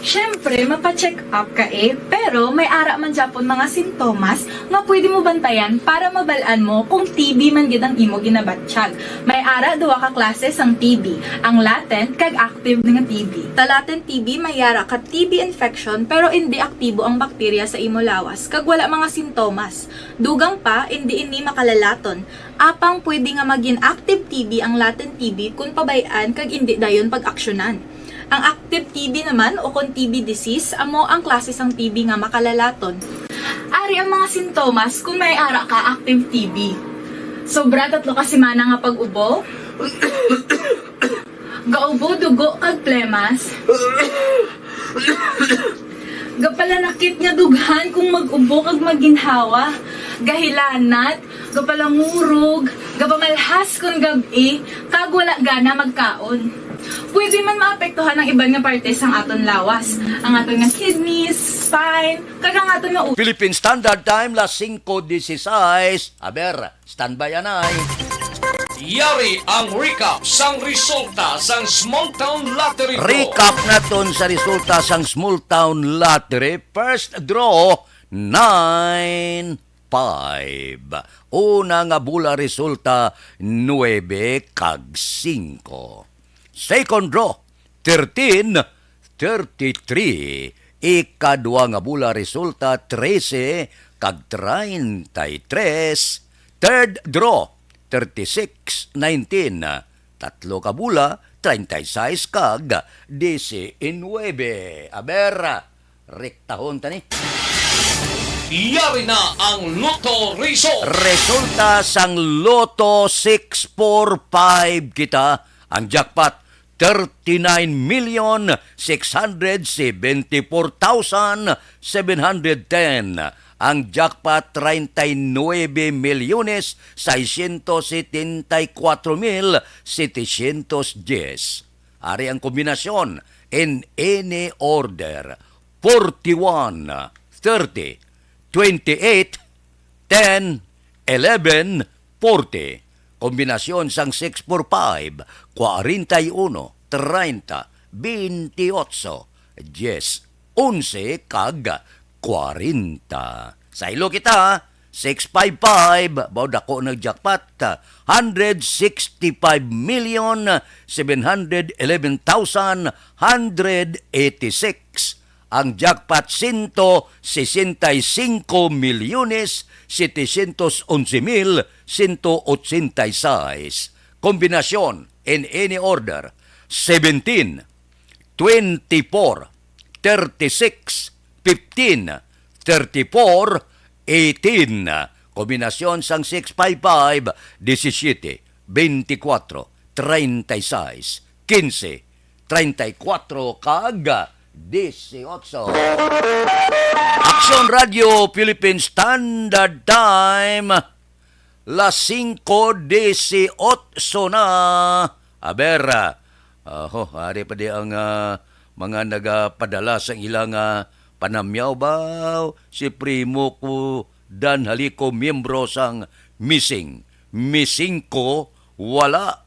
Siyempre, mapa-check up ka eh, pero may ara man gyapon mga sintomas nga pwede mo bantayan para mabal-an mo kung T B man gid ang imo ginabatyag. May ara duha ka klase sang T B, ang latent kag active nga T B. Sa latent T B may ara ka T B infection pero indi aktibo ang bakterya sa imo lawas kag wala mga sintomas. Dugang pa, indi ini makalalaton. Apang pwede nga magin active T B ang latent T B kon pabay-an kag indi dayon pag-aksyonan. Ang active T B naman o kon T B disease amo ang klase sang T B nga makalalaton. Ari ang mga sintomas kon may ara ka active T B. Sobra tatlo ka semana nga pag-ubo. Gaubo dugo kag plemas. Gapalanakit nga dughan kung mag-ubo kag maginhawa. Gahilanat, gapalangurog, gapamalhas kon gab-i, kag wala gana magkaon. Pwede man maapektuhan ang iban nga parte sang aton lawas, ang aton nga kidneys, spine, kag ang aton nga ulo. Philippine Standard Time, las singko dieciséis. Aber, standby anay. Yari ang recap sang resulta sang Small Town Lottery Draw. Recap naton sa resulta sang Small Town Lottery. First draw, nine five. Una nga bula resulta, nuebe kag singko. Second draw, thirteen thirty-three. Ikadwa nga bula resulta, trese kag treinta y tres. Third draw, thirty-six nineteen. Tatlo ka bula, treinta y seis kag diecinuebe. Aber, rektahon ta ni. Yari na ang Lotto Result. Resulta sang Lotto six four five kita, ang jackpot thirty-nine million six hundred seventy-four thousand seven hundred ten. Ang jackpot, treinta y nuebe milyones seiscientos setenta y cuatro mil setecientos diez. Ari ang kombinasyon in any order: forty-one, thirty, twenty-eight, ten, eleven, forty. Kombinasyon sang six four five, kwarenta y uno, treinta, veintiocho, diez, onse, kag kwarenta. Saylo kita, six five five, baw dako nag jackpot, hundred sixty-five million seven hundred eleven thousand hundred eighty-six. Ang jackpot, sento sesenta y singko milyones setecientos onse mil sento ochenta y seis. Kombinasyon in any order: seventeen, twenty-four, thirty-six, fifteen, thirty-four, eighteen. Kombinasyon sang six five five, disisiete, beintikwatro, treinta y seis, kinse, treinta y cuatro, kag dieciocho. Aksyon Radio Philippine Standard Time, las singko dieciocho na. Aber, ah, oh, ari pa di ang, ah, mga nagapadala sang ilang, ah, panamyaw ba? Si primo ko, Dan Halico, miyembro sang Missing. Missing ko, wala.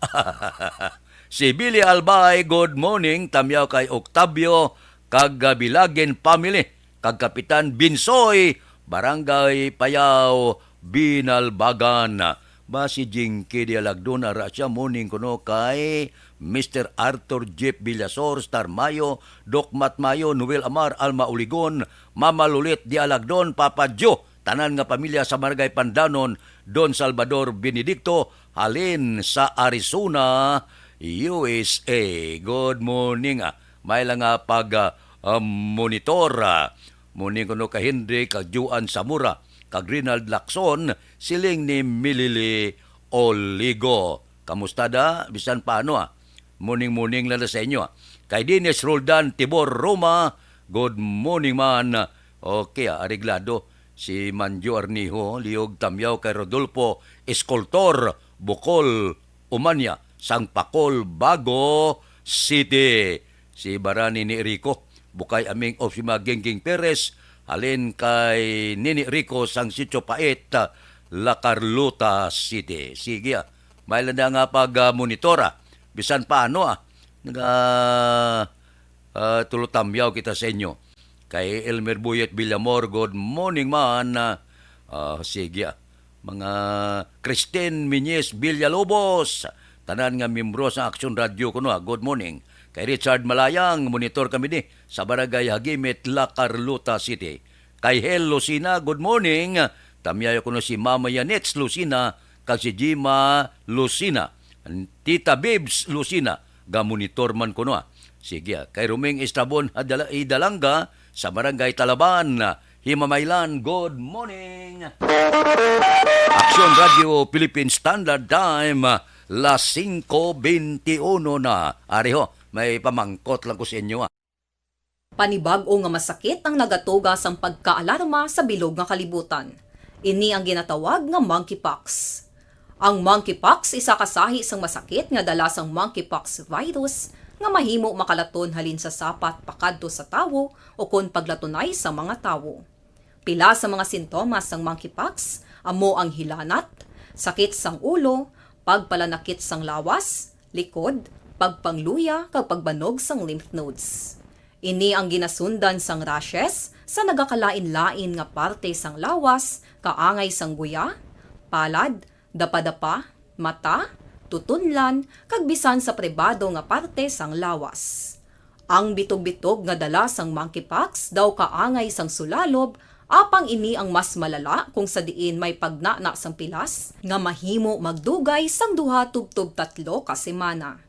Si Billy Albay, good morning, tamyaw kay Octavio, kag Gabilagin family, kag Kapitan Binsoy, Barangay Payao, Binalbagan. Ba si Jinky Dialagdon, ara siya, morning kuno kay Mister Arthur Jeff Villasor, Star Mayo, Doc Mat Mayo, Noel Amar, Alma Uligon, Mama Lulit Dialagdon, Papa Joe, tanan nga pamilya sa Barangay Pandanon, Don Salvador Benedicto, halin sa Arizona, U S A. Good morning, ah. May lang nga pag, ah, ah, monitor, ah. Morning kuno ka Henry, kag Juan Zamora, kag Rinald Lacson, siling ni Milili Oligo. Kamusta da? Bisan paano, ah. Morning, morning lang na sa inyo, ah. Kay Dennis Roldan Tibor Roma, good morning man. Okay, ah, areglado. Si Manjo Arniho, liog tamyaw kay Rodolfo Escultor, Bukol, Umanya, sang Pacol, Bago City. Si Barani ni Rico, Bukay Aming of si Magingking Perez, halin kay Nini Rico sang Sitio Pait, La Carlota City. Sige, ah. May lang na nga pag, ah, monitor, ah. Bisan paano, ah. Naga, ah, tulo tamyaw kita sa inyo. Kay Elmer Buyet Villamor, good morning man. Ah, ah, sige, ah. Mga Christine Miñez Villalobos, tanan nga miyembro sa Action Radio kuno, ah, good morning. Kay Richard Malayang, monitor kami ni sa Barangay Hagimit, La Carlota City. Kay Hel Lucina, good morning. Tamyayo kuno si Mama Yanetz Lucina, kag si Jima Lucina. Tita Bibs Lucina, gamonitor man kuno, ah. Sige, ah. Kay Roming Estrabon Hadala-, Idalanga sa Barangay Talaban, Himamaylan, good morning. Action Radio Philippine Standard Time, las singko benti uno na. Ari ho, may pamangkot lang ko sa inyo, ah. Panibag-o nga masakit ang nagatuga sang pagkaalarma sa bilog nga kalibutan. Ini ang ginatawag nga monkeypox. Ang monkeypox isa ka sahi sang masakit nga dala sang monkeypox virus nga mahimo makalaton halin sa sapat pakadto sa tawo ukon paglatunay sa mga tawo. Pila sa mga sintomas sang monkeypox amo ang hilanat, sakit sang ulo, pagpalanakit sang lawas, likod, pagpangluya, kag pagbanog sang lymph nodes. Ini ang ginasundan sang rashes sa nagakalain-lain nga parte sang lawas, kaangay sang guya, palad, dapadapa, mata, tutunlan, kag bisan sa pribado nga parte sang lawas. Ang bitog-bitog nga dala sang monkeypox daw kaangay sang sulalob, apang ini ang mas malala kung sa diin may pagnana sang pilas nga mahimo magdugay sang duha tubtob tatlo ka semana.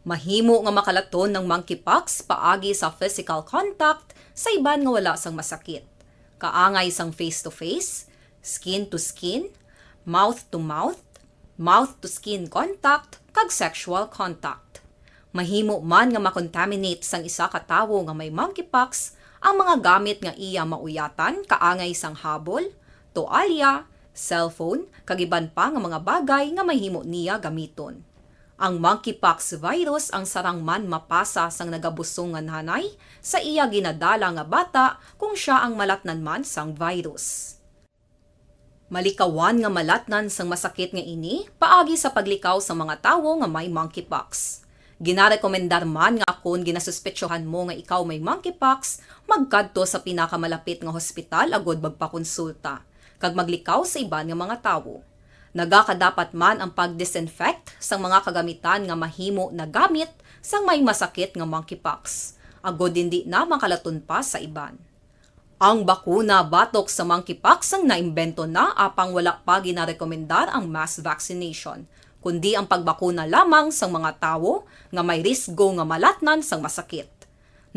Mahimo nga makalaton ang monkeypox paagi sa physical contact sa iban nga wala sang masakit, kaangay sang face-to-face, skin-to-skin, mouth-to-mouth, mouth-to-skin contact, kag sexual contact. Mahimo man nga makontaminate sang isa ka tawo nga may monkeypox ang mga gamit nga iya mauyatan, kaangay sang habol, toalya, cellphone, kag iban pa nga mga bagay nga mahimo niya gamiton. Ang monkeypox virus ang sarang man mapasa sang nagabusong nga nanay sa iya ginadala nga bata kung sia ang malatnan man sang virus. Malikawan nga malatnan sang masakit nga ini paagi sa paglikaw sa mga tawo nga may monkeypox. Ginarekomendar man nga kon ginasuspetsohan mo nga ikaw may monkeypox, magkadto sa pinakamalapit nga hospital agud magpakonsulta, kag maglikaw sa iban nga mga tawo. Nagakadapat man ang pag-disinfect sang mga kagamitan nga mahimo nagamit sang may masakit nga monkeypox, agud indi na makalaton pa sa iban. Ang bakuna batok sa monkeypox ang naimbento na, apang wala pa ginarekomendar ang mass vaccination, kundi ang pagbakuna lamang sang mga tawo nga may risgo nga malatnan sang masakit.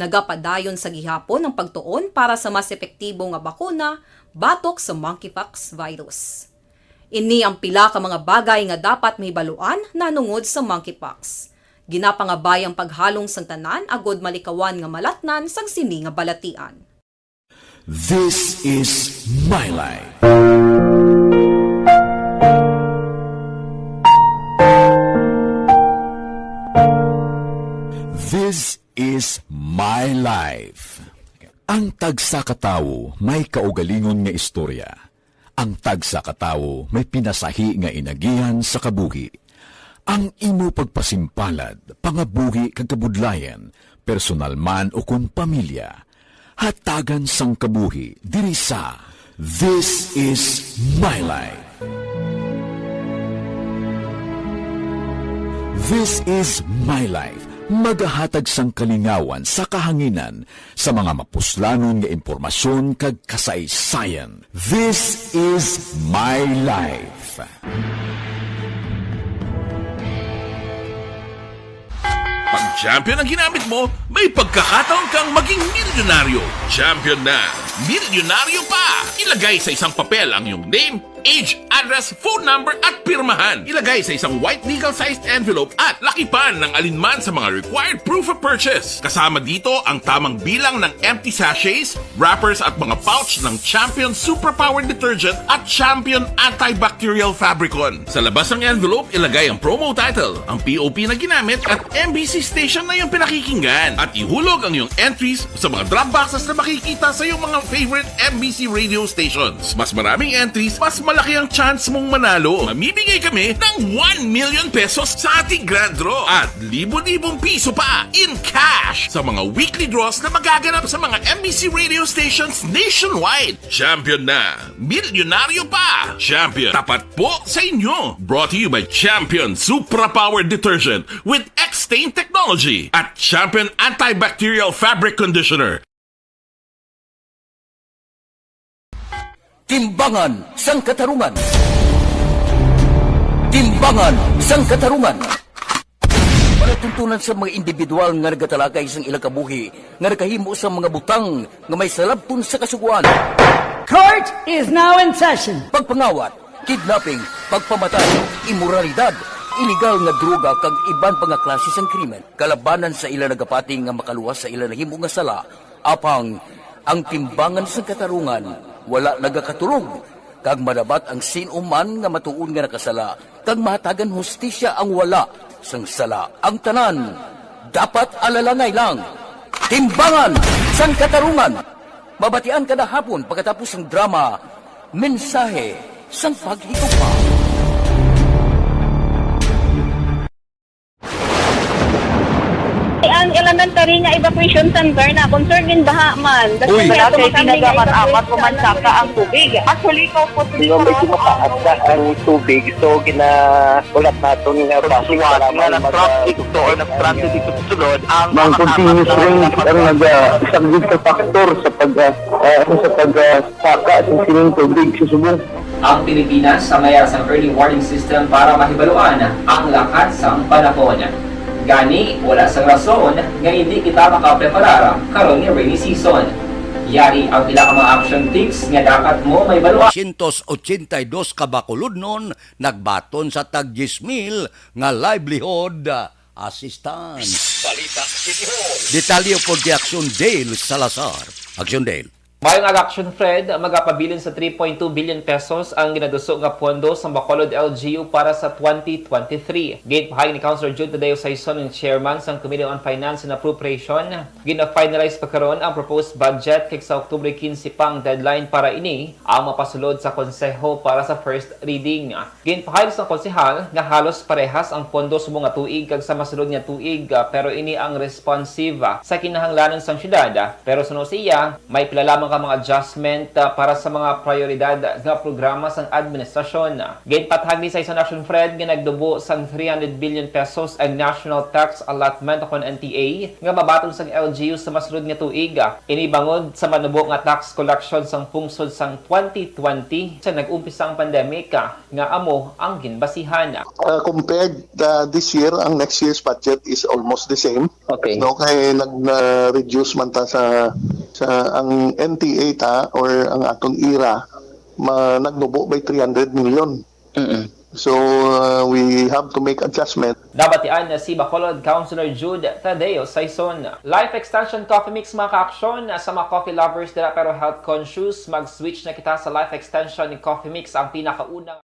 Nagapadayon sa gihapon ang pagtuon para sa mas epektibo nga bakuna batok sa monkeypox virus. Ini ang pila ka mga bagay nga dapat mahibaluan nahanungod sa monkeypox. Ginapangabay ang paghalong sang tanan agud malikawan nga malatnan sang sini nga balatian. This is My Life. This is My Life. Ang tagsa ka tawo may kaugalingon nga istorya. Ang tagsa ka tawo may pinasahi nga inagihan sa kabuhi. Ang imo pagpasimpalad, pangabuhi kag kabudlayan, personal man ukon pamilya, hatagan sang kabuhi diri sa This Is My Life. This is My Life, magahatag sang kalingawan sa kahanginan sa mga mapuslanon nga impormasyon kag kasaysayan. This is My Life. Pag champion ang ginamit mo, may pagkakataon kang maging milyonaryo. Champion na, milyonaryo pa! Ilagay sa isang papel ang iyong name, age, address, phone number, at pirmahan. Ilagay sa isang white legal-sized envelope at lakipan ng alinman sa mga required proof of purchase. Kasama dito ang tamang bilang ng empty sachets, wrappers, at mga pouch ng Champion Superpower Detergent at Champion Antibacterial Fabricon. Sa labas ng envelope, ilagay ang promo title, ang P O P na ginamit, at M B C station na iyong pinakikinggan. At ihulog ang iyong entries sa mga drop boxes na makikita sa iyong mga favorite M B C radio stations. Mas maraming entries, mas malaki ang chance mong manalo. Mamimigay kami ng one million pesos sa ating grand draw at libo-libong piso pa in cash sa mga weekly draws na magaganap sa mga M B C radio stations nationwide. Champion na! Milyonaryo pa! Champion, tapat po sa inyo! Brought to you by Champion Supra Power Detergent with X-Stain Technology at Champion Antibacterial Fabric Conditioner. Timbangan sang Katarungan. Timbangan sang Katarungan. Palatuntunan sa mga individual nga nagatalakay sang ilang kabuhi nga nakahimo sa mga butang nga may salabton sa Kasugoan. Court is now in session. Pagpangawat, kidnapping, pagpamatay, imoralidad, ilegal nga droga kag iban pa nga klase sang krimen kalabanan sa ila nagapati nga makaluwas sa ila nahimo nga sala. Apang ang timbangan sang katarungan wala nagakatulog, kag madabat ang sin-o man nga matuod nga nakasala, kag mahatagan hustisya ang wala sang sala. Ang tanan dapat alalangay lang. Timbangan sang Katarungan, mabatian kada hapon pagkatapos sang drama, Mensahe sang Paghigugma. Ang elementary nga evacuation center na concern gid baha man. Uy. Wala kay pinagaman amat ko man saka ang tubig. Actually, ko po. Di ba, medyo mataas na ang tubig, so ginahulat naton nga basi para nga nag-traffic to or nag-transit dito sa sulod ang mga continuous rain ang nag-, ah, isang gid ka factor sa pag, ah, ah, ano, sa pag, ah, saka sa sining tubig sa subong. Ang Pilipinas sa mayar sang early warning system para mahibaluan ang lakat sang panahon. Gani, wala sang rason nga indi kita makapreparar karon nga rainy season. Yari ang pila ka mga action tips nga dapat mo mahibaluan. Dosyentos ochenta y dos ka Bacolodnon nagbaton sa tag diyes mil nga livelihood assistance. Balita City Hall. Detalye upod kay Action Dale Salazar. Action Dale. Mayong aga, Action Fred, magapabilin sa three point two billion pesos ang ginaduso nga pondo sa Bacolod L G U para sa twenty twenty-three. Ginpahayag ni Councilor Jude Tadeo Saison, ang chairman sang Committee on Finance and Appropriation, gina-finalize pa karon ang proposed budget, kag sa Oktubre quince pa ang deadline para ini ang mapasulod sa konseho para sa first reading. Ginpahayag sang konsehal nga halos parehas ang pondo subong nga tuig kag sa masulod nga tuig, ah, pero ini ang responsive, ah, sa kinahanglanon sang syudad, ah, pero suno sa iya, may pila lamang ka mga adjustment, ah, para sa mga prioridad nga programa sang administrasyon. Ginpatahag ni Saison Action Fred nga nagdubo sang three hundred billion pesos ang national tax allotment o kon N T A nga mabaton sang L G U sa masulod nga tuig. Ini bangod sa manubo nga tax collection sang pungsod sang twenty twenty sa nag-umpisa ang pandemic, ah, nga amo ang ginbasihan. Uh, compared, uh, this year, ang next year's budget is almost the same. Okay. No, kay nag-, na-reduce man ta sa, sa ang N T A ta or ang aton ira, ma-, nagnubo by three hundred million. Mm-mm. So, uh, we have to make adjustment. Nabatian na si Bacolod Councilor Jude Tadeo Saison. Life Extension Coffee Mix, mga ka-aksyon, sa mga coffee lovers dira pero health conscious, mag-switch na kita sa Life Extension Coffee Mix, ang pinakauna.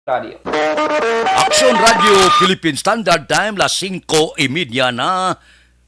Radio. Action Radio Philippine Standard Time, las singko y media na.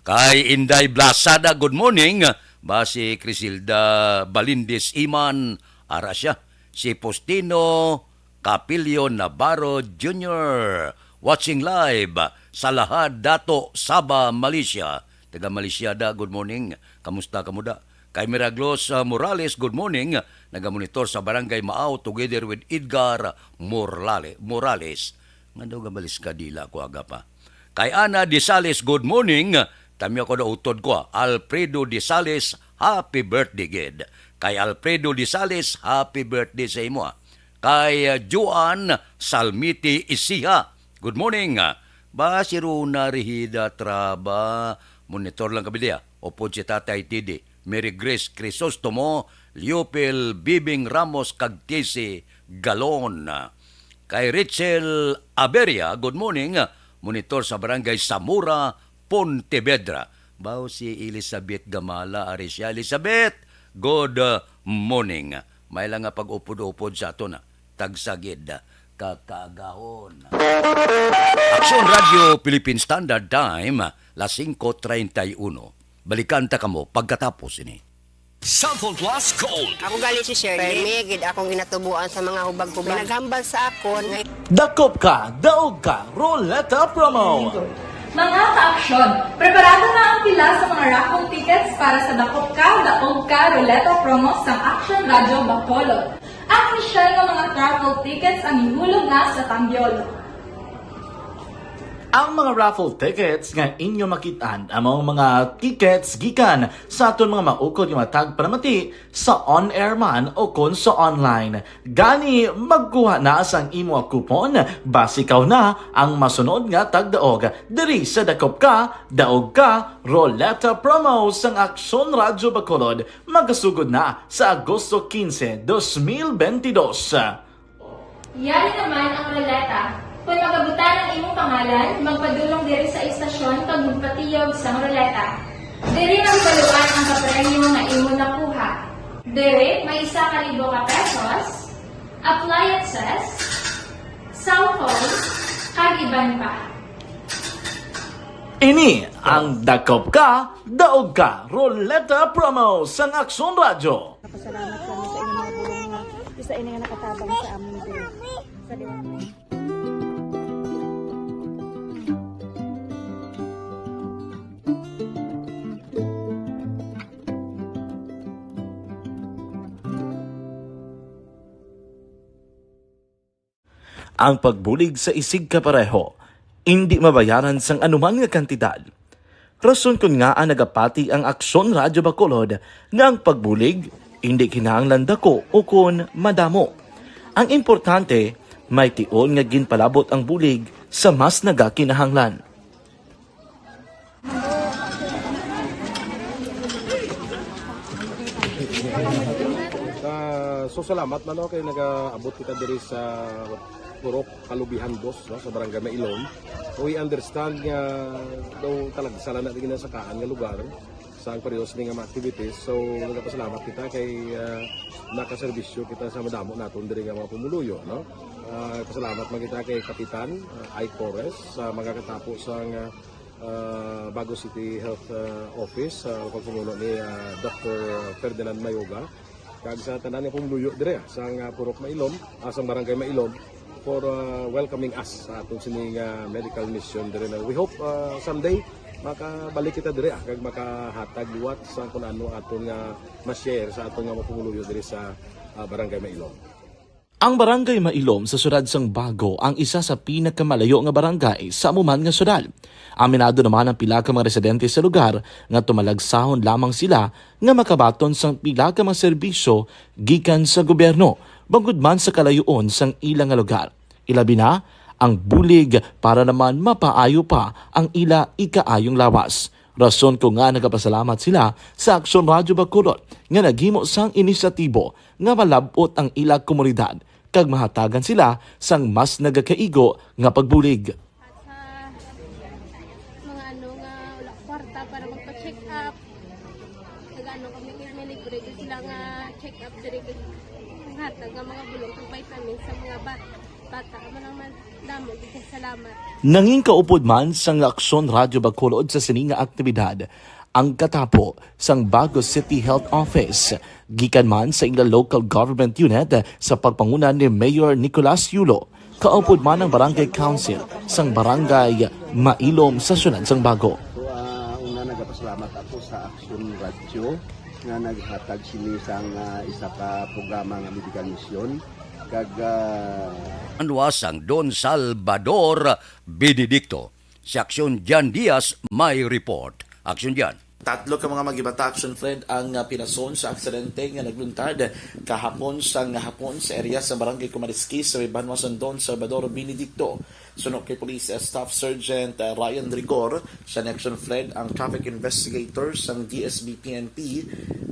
Kay Inday Blasada, good morning. Ba si Crisilda Balindis Iman, ara siya. Si Postino Capilio Navarro Junior, watching live sa Lahad, Dato, Sabah, Malaysia. Taga Malaysia da, good morning. Kamusta kamo da? Kay Miraglos, ah, Morales, good morning. Nagamonitor sa Barangay Maaw together with Edgar Morlale-, Morales. Nga daw gabalis ka dila ko aga pa. Kay Ana Disales, good morning. Tami ako na utod ko, ah. Alfredo Disales, happy birthday, gid. Kay Alfredo Disales, happy birthday sa imo, ah. Kay, ah, Joan Salmiti Isiha, good morning. Ba, si Rona Rehida Traba, monitor lang kami diya. Upod si Tatay Tidi, Mary Grace Crisostomo, Leophil Bibing Ramos, kag Tisi Galon. Kay Rachel Aberia, good morning. Monitor sa Barangay Zamora, Pontevedra. Baw si Elizabeth Gamala, ari siya. Elizabeth, good, uh, morning. May lang nga pag-upod-upod sa aton, ah. Tagsa gid, ah, ka kaagahon. Action Radio Philippine Standard Time, las singko treinta y uno. Balikan ta kamo pagkatapos ini. Sample Plus Gold. Ako gali si Shirley. Permi gid akong ginatubuan sa mga hubag-hubag. May naghambal sa akon nga Dakop ka, daog ka, Roleta Promo. Mga ka-aksyon, preparado na ang pila sa mga raffle tickets para sa Dakop Ka, Daog Ka Roleta Promo sang Action Radio Bacolod. Ang inisyal nga mga raffle tickets ang ihulog na sa Tambiol. Ang mga raffle tickets nga inyo makit-an amo ang mga tickets gikan sa aton mga maukod nga mga tagpalamati sa on-air man o kon sa online. Gani, magkuha na sang imo coupon, basi ikaw na ang masunod nga tagdaog diri sa Dakop Ka, Daog Ka, Roleta Promo sang Aksyon Radyo Bacolod, magasugod na sa Agosto quince, dos mil veintidós. Yari naman ang roleta. Kon magabutan ang imong pangalan, magpadulong diri sa istasyon kag magpatiyog sang roleta. Diri mahibaluan ang kapremyo nga imo nakuha. Diri may isa ka libo ka pesos, appliances, cellphone, kag iban pa. Ini ang Dakop Ka, Daog Ka Roleta Promo sang Aksyon Radyo. Napasalamat kami sa inyong mga bulong nga isa ini nga nakatabang sa amin diri. Sa liwanag. Ang pagbulig sa isigkapareho indi mabayaran sang anuman nga kantidad. Rason kon ngaa nagapati ang Aksyon Radyo Bacolod nga ang pagbulig indi kinahanglan dako ukon madamo. Ang importante, may tion nga ginpalabot ang bulig sa mas nagakinahanglan. Ah, so, salamat man, no, kay nagaabot kita diri sa Purok Kalubihan Dos, no, sa Barangay Mailom. We understand nga daw talagsa lang na di ginasakaan nga lugar sa ang parehas ni nga mga activities. So, nagapasalamat kita kay, ah, nakaserbisyo kita sa madamo naton diri nga mga pumuluyo, no? Ah, pasalamat man kita kay Kapitan, ah, Ike Torres sa mga katapo sa nga ah, Bago City Health, ah, Office, sa pagpamuno ni, ah, Doctor Ferdinand Mayoga, kag sa tanan nga pumuluyo dire, ah, sang, ah, Purok Mailom, ah, sang Barangay Mailom, for, ah, welcoming us sa aton sining, ah, medical mission dire na. We hope, ah, someday makabalik kita dire, ah, kag makahatag liwat sa kun ano aton nga ma-share sa aton nga mga pumuluyo dire sa, ah, Barangay Mailom. Ang Barangay Mailom sa siyudad sang Bago ang isa sa pinakamalayo nga barangay sa amo man nga siyudad. Aminado naman ang pila ka mga residente sa lugar nga tumalagsahon lamang sila nga makabaton sang pila ka mga serbisyo gikan sa gobyerno, bangod man sa kalayoon sang ila nga lugar. Ilabi na ang bulig para naman mapaayo pa ang ila ikaayong lawas. Rason kon ngaa nagapasalamat sila sa Aksyon Radyo Bacolod nga naghimo sang inisyatibo nga malab-ot ang ila komunidad kag mahatagan sila sang mas nagakaigo nga pagbulig. At sa mga ano nga wala kwarta para magpa-check up, nag-ano kami, may libre ko sila nga check up diri, kag hatag nga mga bulong kag vitamins sa mga bata. Bata ka man ang man-, damo, di ka salamat. Nangin kaupod man sang Aksyon Radyo Bacolod sa sini nga aktibidad ang katapo sang Bago City Health Office, gikan man sa ila local government unit sa pagpanguna ni Mayor Nicolas Yulo, kaupod man ang Barangay Council sang Barangay Mailom sa siyudad sang Bago. So, ah, una, nagapasalamat ako sa Aksyon Radyo nga naghatag sini sang, ah, isa ka programa nga medical mission. Kag, ah, Anwa sang Don Salvador Benedicto. Si Aksyon Jan Diaz may report. Aksyon Jan. Tatlo ka mga magibata, Aksyon Fred, ang, ah, pilason sa aksidente nga nagluntad kahapon sang hapon sa area sa Barangay Kumariski sa may banwa sang Don Salvador Benedicto. Suno kay Police Staff Sergeant, ah, Ryan Rigor, siya ni Aksyon Fred ang traffic investigator sang D S B P N P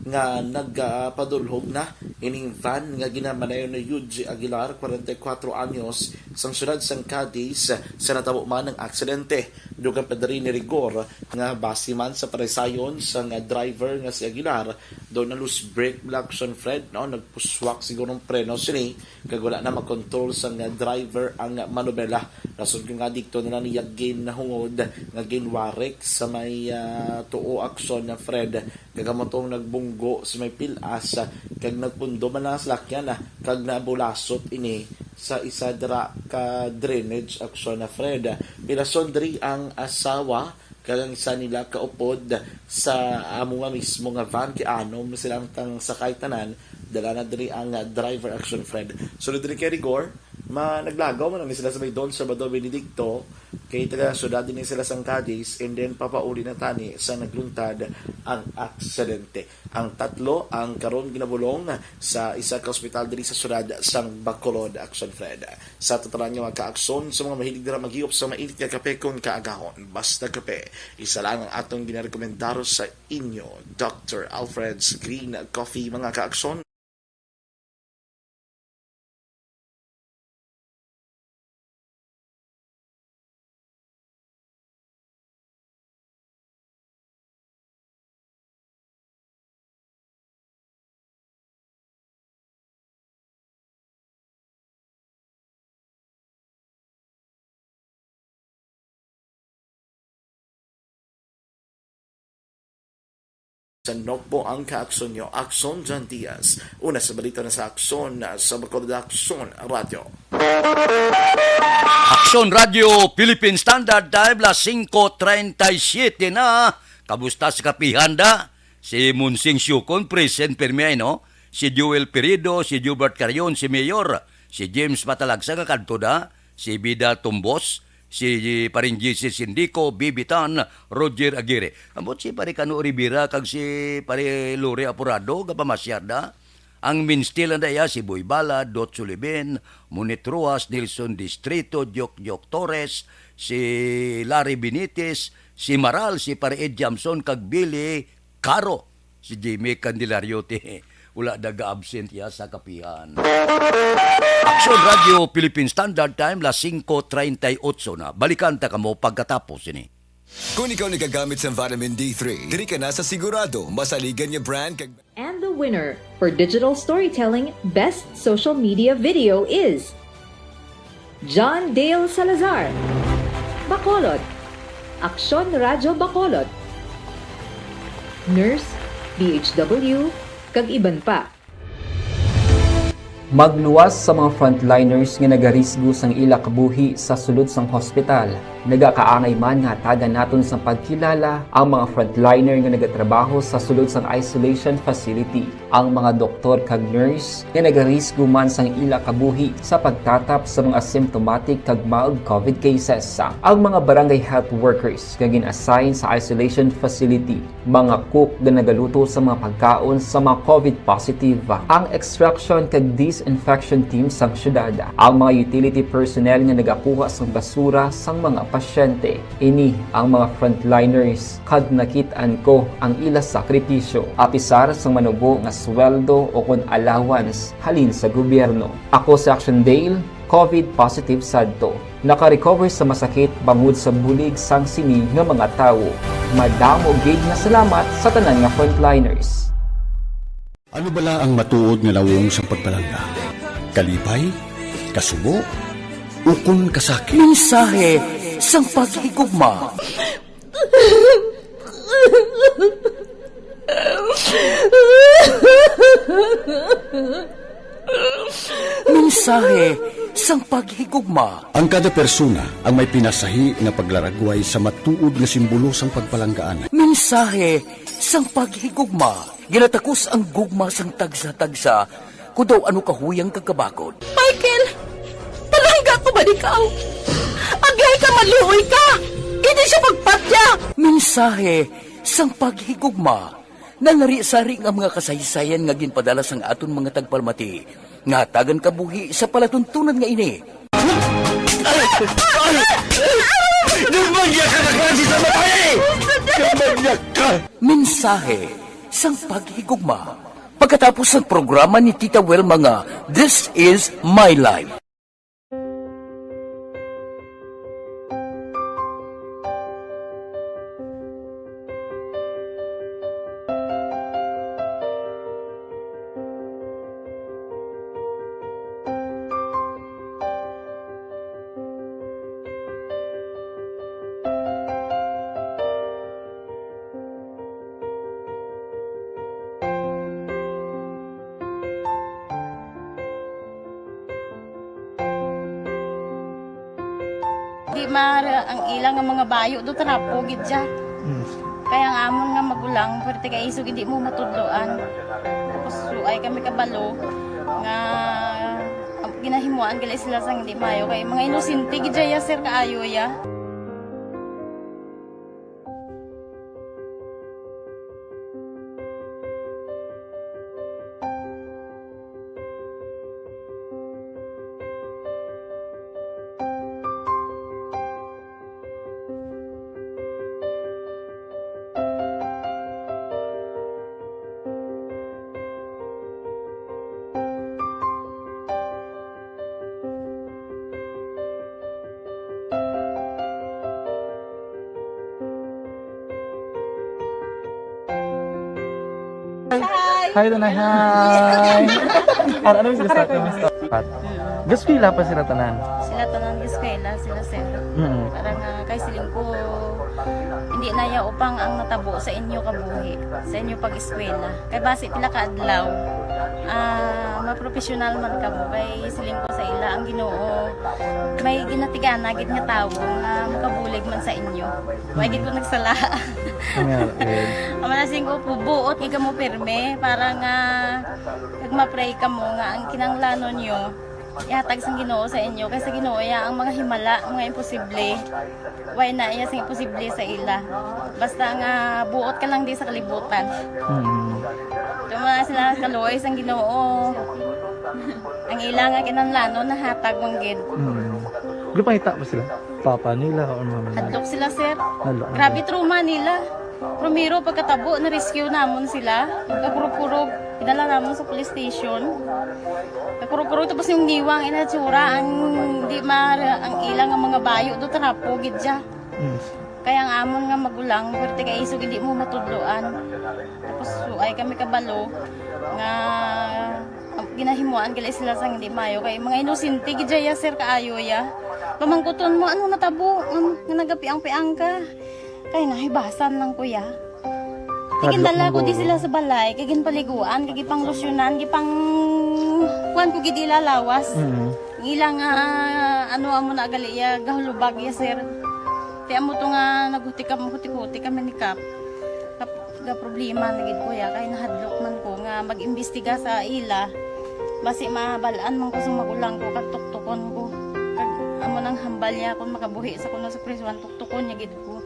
nga nagapadulhog na ining van nga ginamanayon ni Yuji Aguilar, kwarenta y kuwatro anyos, sang siyudad sang Cadiz, sa natabo man ang aksidente. Dugang pa diri ni Rigor nga base man sa panaysayon sang driver nga si Aguilar, daw na-loose brake bala, Aksyon Fred, no? Nagpuswak siguro ang preno sini kag wala na makontrol sang driver ang manobela. Rason ko nga didto na lang niya ginhungod nga ginwarik sa may, ah, tuo, Aksyon Fred, kag amo tong nagbunggo sa may pilas, ah, kag nagpundo man ang salakyan, ah, kag nabulasot ini sa isa dira ka drainage, Aksyon Fred. Pilason diri ang asawa kag ang isa nila kaupod sa amo nga mismo nga van, kay anom sila ang tang sakay tanan. Dala na diri ang, ah, driver, Aksyon Fred. Sulod diri kay Rigor, ma-, naglagaw man ni sila sa may Don Salvador Benedicto, kay taga syudad din sila sang Cadiz, and then papauli na tani sa nagluntad ang aksidente. Ang tatlo ang karon ginabulong sa isa ka ospital diri sa syudad sang Bacolod, Aksyon Fred. Sa tanan nga mga kaaksyon, sa mga mahilig dira maghigop sa mainit nga kape kon kaagahon, basta kape, isa lang ang atong ginarekomendar sa inyo, Doctor Alfred's Green Coffee, mga kaaksyon. Sa Nokbo ang kaaksyon nyo, Aksyon John Diaz. Una sa balita na sa Aksyon, sa Bacolod Aksyon Radyo. Aksyon Radyo, Philippine Standard Time, las singko treinta y siete na. Kabusta sa kapihan da? Si Monsing Siukon, present pirmi, no? Si Joel Perido, si Jubert Carion, si Mayor, si James Matalagsa nga kadto da, si Bida Tumbos, si Paring G C Sindico, Bibitan, Roger Aguirre. Ambot si Pare Cano Rivera kag si Pare Lore Aporado gapamasyar da. Ang minstil na iya si Boy Bala, Dot Sulibin, Monit Rojas, Nelson Distrito, Diok Diok Torres, si Larry Benitez, si Maral, si Pare Ed Jamson, kag Billy Caro, si Jimmy Candelario, ti wala na ga-absent iya sa kapihan. Aksyon Radyo Philippine Standard Time, las singko treinta y ocho na. Balikan ta kamo pagkatapos sini. Kung ikaw nagagamit sa vitamin D three, diri ka na sa sigurado, masaligan nga brand kag And the winner for digital storytelling best social media video is John Dale Salazar, Bacolod, Aksyon Radyo Bacolod, Nurse, D H W, kag iban pa. Magluwas sa mga frontliners nga nagarisgo sang ila kabuhi sa sulod sang hospital. Nagakaangay man nga hatagan naton sang pagkilala ang mga frontliner nga nagatrabaho sa sulod sang isolation facility, ang mga doktor kag nurse nga nagarisgo man sang ila kabuhi sa pagtatap sa mga asymptomatic kag mild covid cases, ang mga barangay health workers nga gin-assign sa isolation facility, mga cook nga nagaluto sa mga pagkaon sa mga covid positive, ang extraction kag disinfection team sang syudad, ang mga utility personnel nga nagakuha sang basura sang mga pasyente. Ini ang mga frontliners kag nakit-an ko ang ila sakripisyo, apisar sang manubo nga sweldo o kon allowance halin sa gobyerno. Ako si Action Dale, covid positive sadto. Naka-recover sa masakit bangod sa bulig sang sini nga mga tawo. Madamo gid nga salamat sa tanan nga frontliners. Ano bala ang matuod nga nawong sang pagpalangga? Kalipay? Kasubo? Ukon kasakit. Mensahe sang paghigugma. Mensahe sang paghigugma. Ang kada persona ang may pinasahi nga paglaragway sa matuod nga simbolo sang pagpalanggaan. Mensahe sang paghigugma. Ginatakos ang gugma sang tagsa-tagsa, kon daw ano kahuyang kag kabakod. Michael, palangga ko man ikaw. Aglay ka, maluoy ka. Hindi siya pagpatya. Mensahe sang paghigugma. Nangari-sari nga mga kasaysayan nga ginpadala sang aton mga tagpalamati nga hatagan kabuhi sa palatuntunan nga ini. Nagmangyak ka na klase sa babae! Nagmangyak ka! Mensahe sang paghigugma. Pagkatapos sang programa ni Tita Welma nga This Is My Life. Di mar ang ila nga mga bayo do trapo gid siya. Mm. Kaya ang amon nga magulang, pwerte kay isog hindi mo matudloan. Tapos suay kami kabalo nga ginahimuan gali sila sang hindi maayo kay mga inosente gid siya, sir, kaayo ya. Hi. Hi, Tanay. Hi. Ar-, ano sila sa akin? Pat. Gaskwela pa sila tanan? Sila tanan gaskwela, sila, sir. Mm. Para nga kay siling ko, hindi na ya upang ang natabo sa inyo kabuhi, sa inyo pag-eskwela. Kay basi pila ka adlaw, ah, mapropesyonal man kamo. Kay siling ko sa ila, ang Ginoo may ginatigana gid nga tawo nga makabulig man sa inyo. Wa gid ko nagsala. Ang nga, eh. Ang mga siling ko, buot gid kamo pirme para nga kag ma-pray kamo nga ang kinahanglanon nyo ihatag sang Ginoo sa inyo, kay sa Ginoo ya ang mga himala, mga imposible. Way na iya sing imposible sa ila. Basta nga buot ka lang di sa kalibutan. Mm. Tuma sila kaluoy sang Ginoo. Ang ila nga kinahanglanon nahatag man gid. Mm. Gipangita ba sila? Papa nila or mama nila? Hadlok sila, sir. Hadlok. Grabe trauma nila. Primero, pagkatabo, na-rescue namon sila. Kakurog-kurog, idala namon sa police station. Kakurog-kurog, tapos yung niwang inatsura, ang di mar-, ang ilang nga mga bayo do trapo gid siya. Mm. Kaya ang amon nga magulang, pwerte kay isog hindi mo matudloan. Tapos suay kami kabalo nga ginahimuan gali sila sang hindi maayo kay mga inosente gid ya, sir, kaayo ya. Pamangkuton mo, ano natabo? Um, nga nagapiang-piang ka. Kay nahibasan lang ko ya. Kay gindala ko di sila sa balay, kay ginpaliguan, kay gipanglosyunan, gipang kuan ko gid ila lawas. Mm. Ang ila nga, ah, ano amo na gali ya, gahulubag ya, sir. Ti amo to nga naghuti kam-, huti-huti kami ni Kap. Kap-, ga problema na gid ko ya, kay nahadlok man ko nga mag-imbestiga sa ila. Basi mabal-an man ko sa magulang ko, kag tuktukon ko. Kag amo nang hambal niya kung makabuhi sa kuno sa prisuan, tuktukon niya gid ko.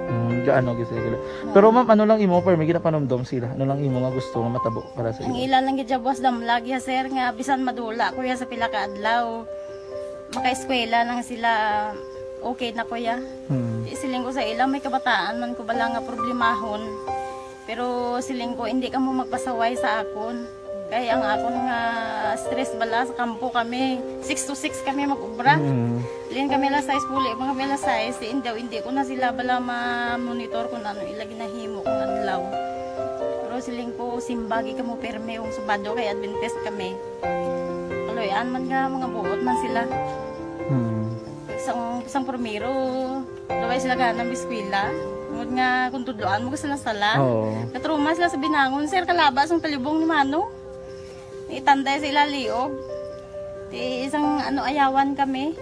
Mm, gaano gid sila. Pero ma'am, ano lang imo, pero may ginapanumdom sila? Ano lang imo nga gusto nga matabo para sa ila? Ang ila lang gid siya buwas damlag ya, sir, nga bisan madula ko ya sa pila ka adlaw, makaeskwela lang sila, okay na ko ya. Hmm. Di siling ko sa ila, may kabataan man ko bala nga problemahon. Pero siling ko, hindi kamo magpasaway sa akon. Kay ang akon nga stress bala sa kampo kami, six to six kami mag-ubra. Mm. Lin kami alas sais, puli pa kami alas sais. Di, hindi, hindi ko na sila bala ma-monitor kung ano ila ginahimo kung adlaw. Pero siling ko, simbagi kamo pirme kung Sabado kay Adventist kami. Kaluy-an man nga mga buot man sila. Hmm. Sang, sang primero, luway sila gana mag-eskwela. Tungod nga kung tudloan mo, sila sala. Oo. Natrauma sila sa binangon, sir, kalaba sang talibong ni Manong. Itanday sa ila liog. Ti isang ano, ayawan kami.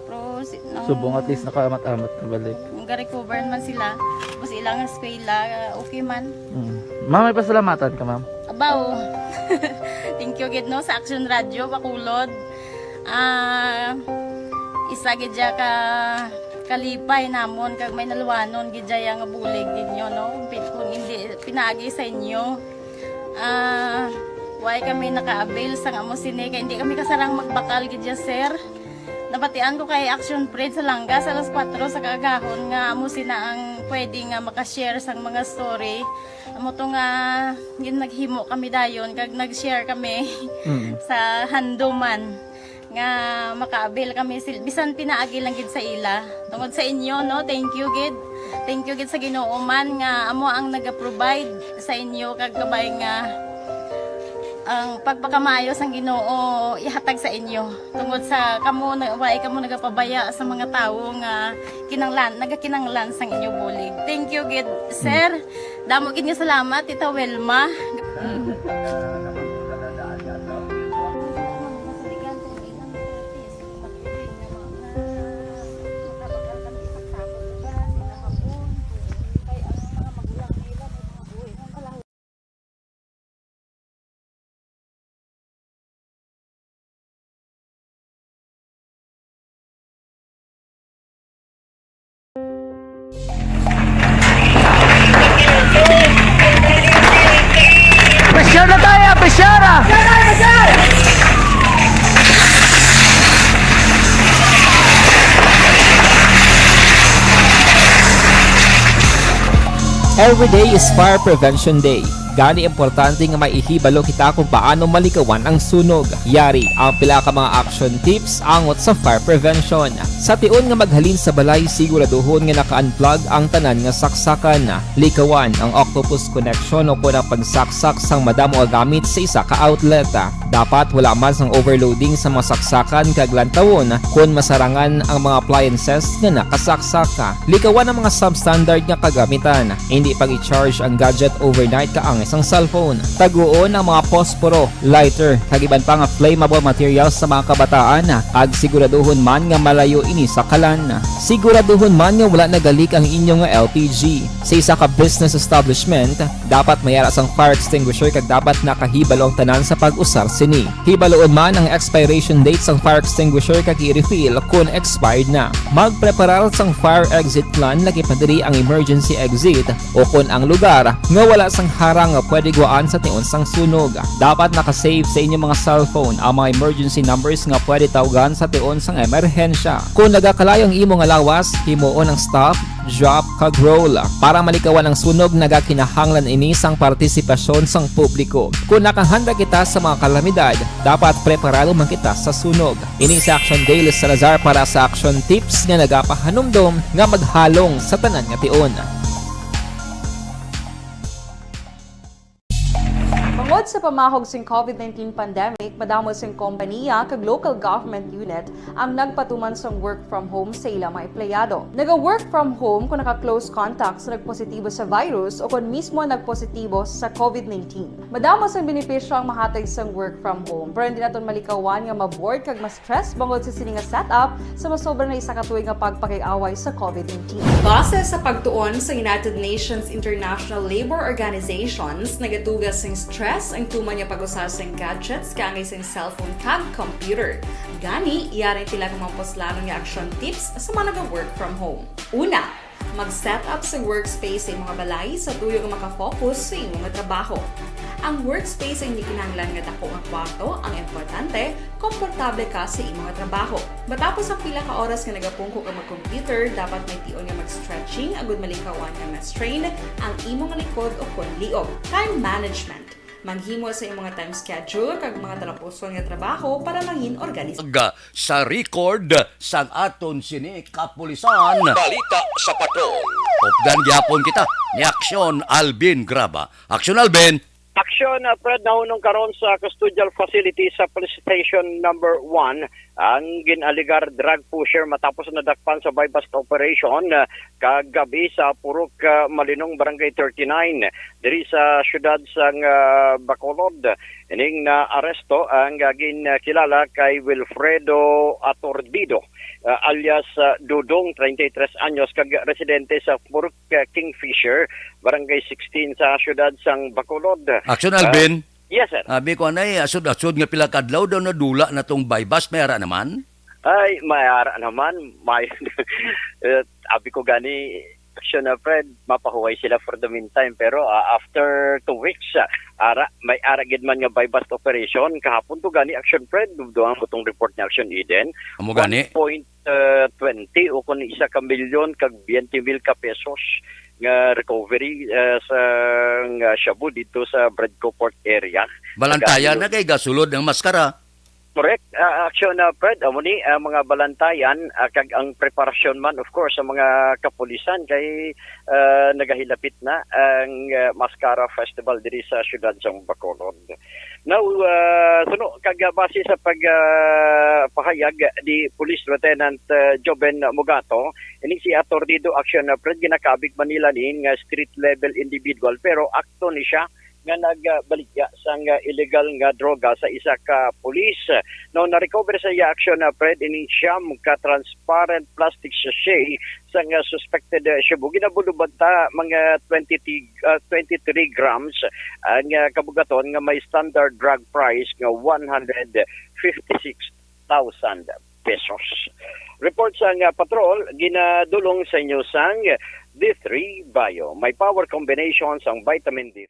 Pero si, nang Subong at least nakaamat-amat na balik. Nag-recover naman sila. Tapos ilang eskwela, okay man. Mm. Ma'am, may pasalamatan ka, ma'am? Abaw. Thank you gid, no, sa Action Radio Bacolod. Ah, isa gid siya ka kalipay namon kag may naluwanon gid siya nga bulig gid nyo, no? Pi-, kung hindi pinaagi sa inyo, ah, why kami naka-avail sang amo sini? Kay hindi kami kasarang magbakal gid siya, sir. Nabatian ko kay Action Fred sa Langga sa alas kuwatro sa kaagahon nga amo sina ang pwede nga maka-share sang mga story. Amo to nga gin-, naghimo kami dayon kag nag-share kami Mm. sa handuman nga maka-avail kami sil-, bisan pinaagi lang gid sa ila. Tungod sa inyo, no, thank you gid. Thank you gid sa Ginoo man nga amo ang naga-provide sa inyo kag kabay nga ang pagpakamaayo sang Ginoo ihatag sa inyo. Tungod sa kamo na, wala kamo nagapabaya sa mga tawo nga kinanglan, nagakinanglan sang inyo bulig. Thank you gid, sir. Damo gid nga salamat, Tita Wilma. Pressure na tayo, pressure ah! Every day is Fire Prevention Day. Gani, importante nga may ihibalo kita kung paano malikawan ang sunog. Yari ang pila ka mga action tips angot sa fire prevention. Sa tion nga maghalin sa balay, siguraduhon nga naka-unplug ang tanan nga saksakan. Likawan ang octopus connection o kon ang pagsaksak sang madamo nga gamit sa isa ka outlet. Dapat wala man sang overloading sa mga saksakan kag lantawon kon masarangan ang mga appliances nga nakasaksak. Likawan ang mga substandard nga kagamitan. Hindi pag-i-charge ang gadget overnight kaangay sang cellphone. Taguon ang mga posporo, lighter, kag iban pa nga flammable materials sa mga kabataan, kag siguraduhon man nga malayo ini sa kalan. Siguraduhon man nga wala nagalik ang inyo nga L P G. Sa isa ka business establishment, dapat may ara sang fire extinguisher kag dapat nakahibalo ang tanan sa pag-usar sini. Hibaloon man ang expiration date sang fire extinguisher kag i-refill kon expired na. Magpreparar sang fire exit plan, lakip na diri ang emergency exit o kon ang lugar nga wala sang harang nga pwede guwaan sa tion sang sunog. Dapat naka-save sa inyong mga cellphone ang mga emergency numbers nga pwede tawgan sa tion sang emerhensya. Kon nagakalayo ang imo nga lawas, himuon ang stop, drop, kag roll. Para malikawan ang sunog, nagakinahanglan ini sang partisipasyon sang publiko. Kon nakahanda kita sa mga kalamidad, dapat preparado man kita sa sunog. Ini si Action Daily Salazar para sa Action Tips nga nagapahanumdom nga maghalong sa tanan nga tion. Bangod sa pamahog sing covid nineteen pandemic, madamo sing kompaniya kag local government unit ang nagpatuman sang work from home sa ila mga empleyado. Naga-work from home kung naka-close contact sa nagpositibo sa virus o kon mismo nagpositibo sa covid nineteen. Madamo sang benepisyo ang mahatag sang work from home, pero hindi naton malikawan nga ma-bored kag ma-stress bangod sa sini nga setup sa masobra na isa ka tuig nga pagpakig-away sa covid nineteen. Base sa pagtuon sa United Nations International Labour Organizations, nagatuga sing stress ang tuman nga pag-usar sing gadgets kaangay sing cellphone kag computer. Gani, yari ang pila ka mga puslanon nga action tips sa mga naga-work from home. Una, mag-set up sa workspace sa imong balay sa tuyo nga makafocus sa imo nga trabaho. Ang workspace ang hindi kinahanglan nga dako nga kwarto, ang importante, komportable ka sa imo nga trabaho. Matapos ang pila ka oras nga nagapungko ka mag-computer, dapat may tion nga mag-stretching agud malikawan nga ma-strain ang imo nga likod o kon liog. Time management. Maghimo sa imo nga time schedule kag mga talapuson nga trabaho para mangin organisado. Sa record sang aton sini kapulisan. Balita sa patrol. Updan gyapon kita ni Aksyon Alvin Graba. Aksyon Alvin. Aksyon, uh, Fred, nahunong karon sa custodial facility sa Police Station Number One ang gin-alegar drug pusher matapos nadakpan sa buy-bust operation, uh, kagabi sa Purok, uh, Malinong, Barangay thirty-nine, diri sa siyudad sang, uh, Bacolod. Ining naaresto ang, uh, ginkilala kay Wilfredo Atordido, uh, alias, uh, Dudong, treinta y tres anyos, kag residente sa Purok, uh, Kingfisher, Barangay sixteen sa siyudad sang Bacolod. Action, Ah, Alvin. Yes, sir. Abi ko anay, asod-asod nga pila ka adlaw daw nadula na tong buy-bust, may ara naman? Ay, may ara naman. May, eh, abi ko gani, Action, ah, Fred, mapahuway sila for the meantime. Pero, ah, after two weeks, ah, ara, may ara gid man nga buy-bust operation. Kahapon to gani, Action Fred, duduang ko tong report ni Action Eden. Amo gani. One point twenty o kung isa ka milyon kag twenty mil ka pesos nga recovery, ah, sa, nga shabu dito sa Bradco Port area. Balantayan Nagayo- na kay gasulod ang maskara. Correct. Ah, Action, ah, Fred, amo ni ang mga balantayan, ah, kag ang preparasyon man, of course, sa mga kapulisan kay, ah, nagahilapit na ang, ah, Mascara Festival diri sa siyudad sang Bacolod. Now, ah, suno, kag, ah, base sa pag, ah, pahayag ni Police Lieutenant, ah, Joven Mugato, ining si Atordido Action, ah, Fred, ginakabig man nila ni nga street level individual, pero akto ni siya nga nagbaligya sang, ah, illegal nga droga sa isa ka pulis. Now, na-recover sa iya, Action, ah, Fred, ining siyam ka transparent plastic sachet sang, ah, suspected, ah, shabu. Ginabulo banta mga twenty, ah, twenty-three grams ang, ah, kabugaton nga may standard drug price nga one hundred fifty-six thousand pesos. Report sang, ah, patrol, ginadulong sa inyo sang D three Bio. May power combination sang vitamin D.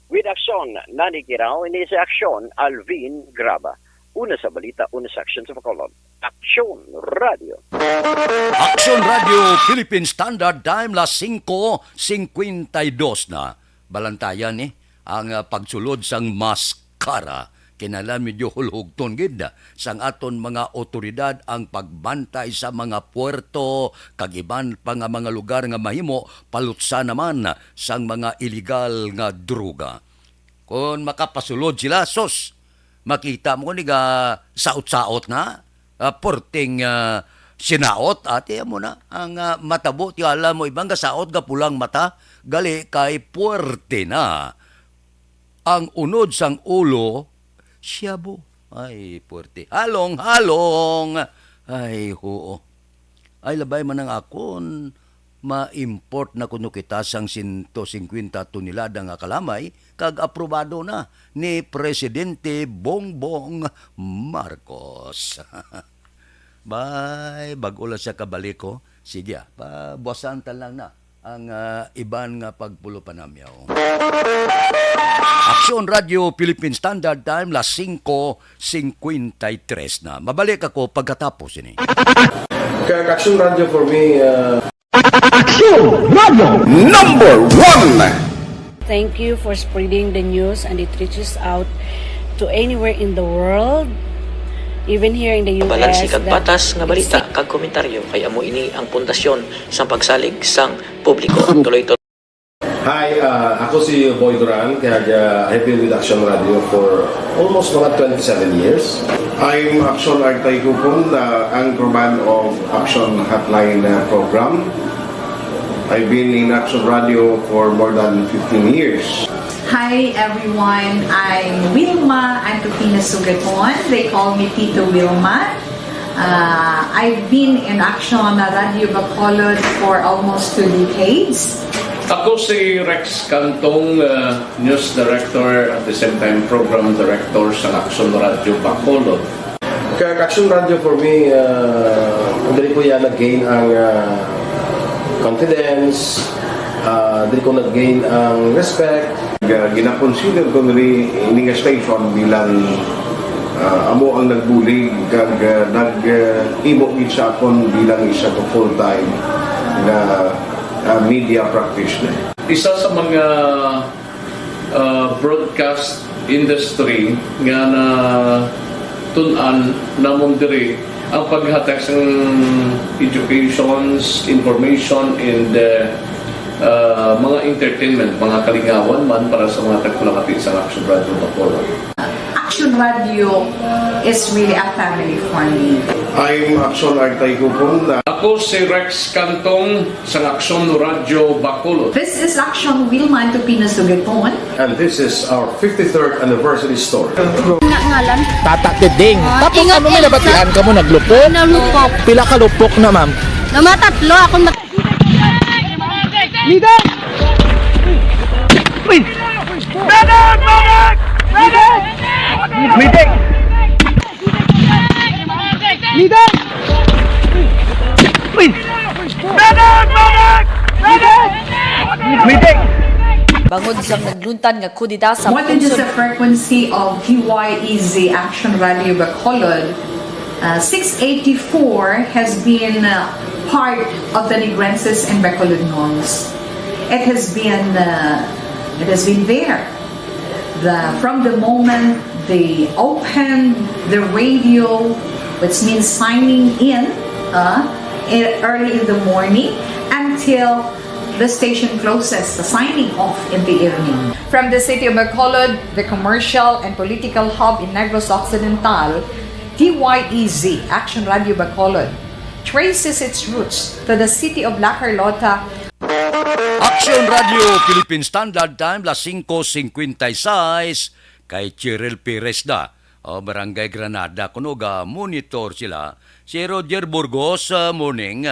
With action, Nani Kirao, ini sa action, Alvin Graba. Una sa balita, una sa action sa Bacolod. Action Radio. Action Radio Philippine Standard Time, las singko singkwenta y dos na. Balantayan ni ang, ah, pagsulod sang maskara. Kinahanglan medyo hulhugton gid sang aton mga awtoridad ang pagbantay sa mga puerto kag iban pa nga mga lugar nga mahimo palutsa naman sang mga iligal nga droga. Kon makapasulod sila, sus, makita mo ni ga saot-saot na, ah, porting, ah, sinaot, ati mo na ang, ah, matabo ti alam mo ibang ga saot ga pulang mata, gali kay puwerte na ang unod sang ulo, shabu. Ay, puwerte. Halong, halong. Ay, huo. Ay, labay man ang akon, ma-import na kuno kita sang sento singkwenta tonelada nga kalamay, kag aprobado na ni Presidente Bongbong Marcos. Bay, bag-o lang siya kabalik, oh. Sige, ah, pabuwasan ta lang na ang, ah, iban nga pagpulo panamyaw. Aksyon Radio Philippine Standard Time, las singko singkwenta y tres na. Mabalik ako pagkatapos ini. Kag Action Radio for me, uh, Action Radio Number One. Thank you for spreading the news and it reaches out to anywhere in the world, even here in the U S. Balansi kag that patas nga balita it's kag komentaryo kay amo ini ang pundasyon sang pagsalig sang publiko. Tuloy to. Hi, uh, ako si Boy Duran, kag, uh, I've been with Action Radio for almost mga twenty-seven years. I'm Action Artay Kupon, uh, anchorman of Action Hotline, uh, program. I've been in Action Radio for more than fifteen years. Hi everyone, I'm Wilma Antupina Sugaton. They call me Tito Wilma. Uh, I've been in Action Radio Bacolod for almost two decades. Ako si Rex Cantong, uh, news director, at the same time program director sa Action Radio Bacolod. Kag Action Radio for me, ah, diri ko ya nag-gain ang, ah, confidence, ah, diri ko nag-gain ang respect. Ga-, gina-consider ko diri ini nga station bilang, Ah, amo ang nagbulig kag, ah, nag, ah, himo gid siya akon bilang isa ka full-time nga, ah, media practitioner. Isa sa mga, ah, broadcast industry nga natun-an namon diri ang paghatag sang educations, information, and, ah, ah, mga entertainment, mga kalingawan man para sa mga tagpulangati sa Action Radio Bacolod. Action Radio is really a family for me. I'm Action Artay Hupon. Ako si Rex Cantong sa Action Radio Bacolod. This is Action Wilma Tupino Sugaton. And this is our fifty-third anniversary story. Nga ngalan? Tata Tiding. Ah, Tapos ingat, ano may ingat. Nabatian ka mo? Naglupok? Nalupok. Pila ka lupok na, ma'am? Namatatlo ako. Mat- Leader! Uy! Leader! Leader! Leader! Leader! Uy! Leader! Leader! Bangod sang nagluntad nga kudeta sa What is pungsod the frequency of T Y E Z Action Radio Bacolod? Uh, six eighty-four has been, uh, part of the Negrenses and Bacolodnons. It has been, uh, it has been there. The, from the moment they opened the radio, which means signing in, uh, e- early in the morning, until the station closes, the signing off in the evening. From the city of Bacolod, the commercial and political hub in Negros Occidental, T Y E Z, Action Radio Bacolod, traces its roots to the city of La Carlota. Action Radio Philippine Standard Time, las singko singkwenta y seis, kay Cheryl Perez da. O, Barangay Granada, kuno ga monitor sila. Si Roger Burgos, ah, morning.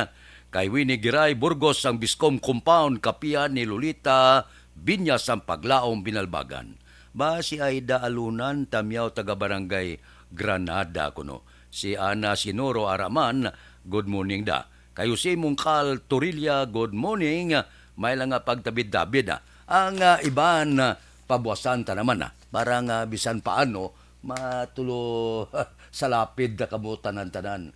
Kay Winnie Giray Burgos, ang Biscom Compound, kapihan ni Lolita Binya sang Paglaom, Binalbagan. Ba si Aida Alunan, Tamyaw, taga Barangay Granada, kuno. Si Ana Sinoro Araman, good morning da. Kay Jose Mungkal Torilla, good morning. May lang nga pagtabid-tabid, ah. Ang, ah, iban, ah, pabuasan ta naman, ah. Para nga bisan paano, matulo sa lapid na kamo tanan-tanan.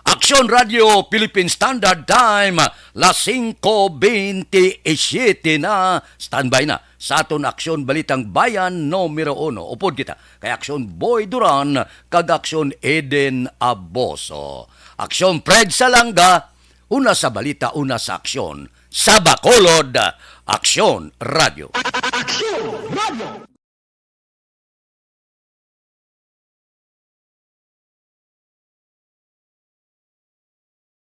Action Radio Philippine Standard Time, las singko bentisiete na. Standby na sa aton Aksyon Balitang Bayan numero uno. Upod kita kay Aksyon Boy Duran kag Aksyon Eden Aboso. Aksyon Fred Salanga, una sa balita, una sa aksyon. Sa Bacolod, Aksyon Radio. Aksyon Radio.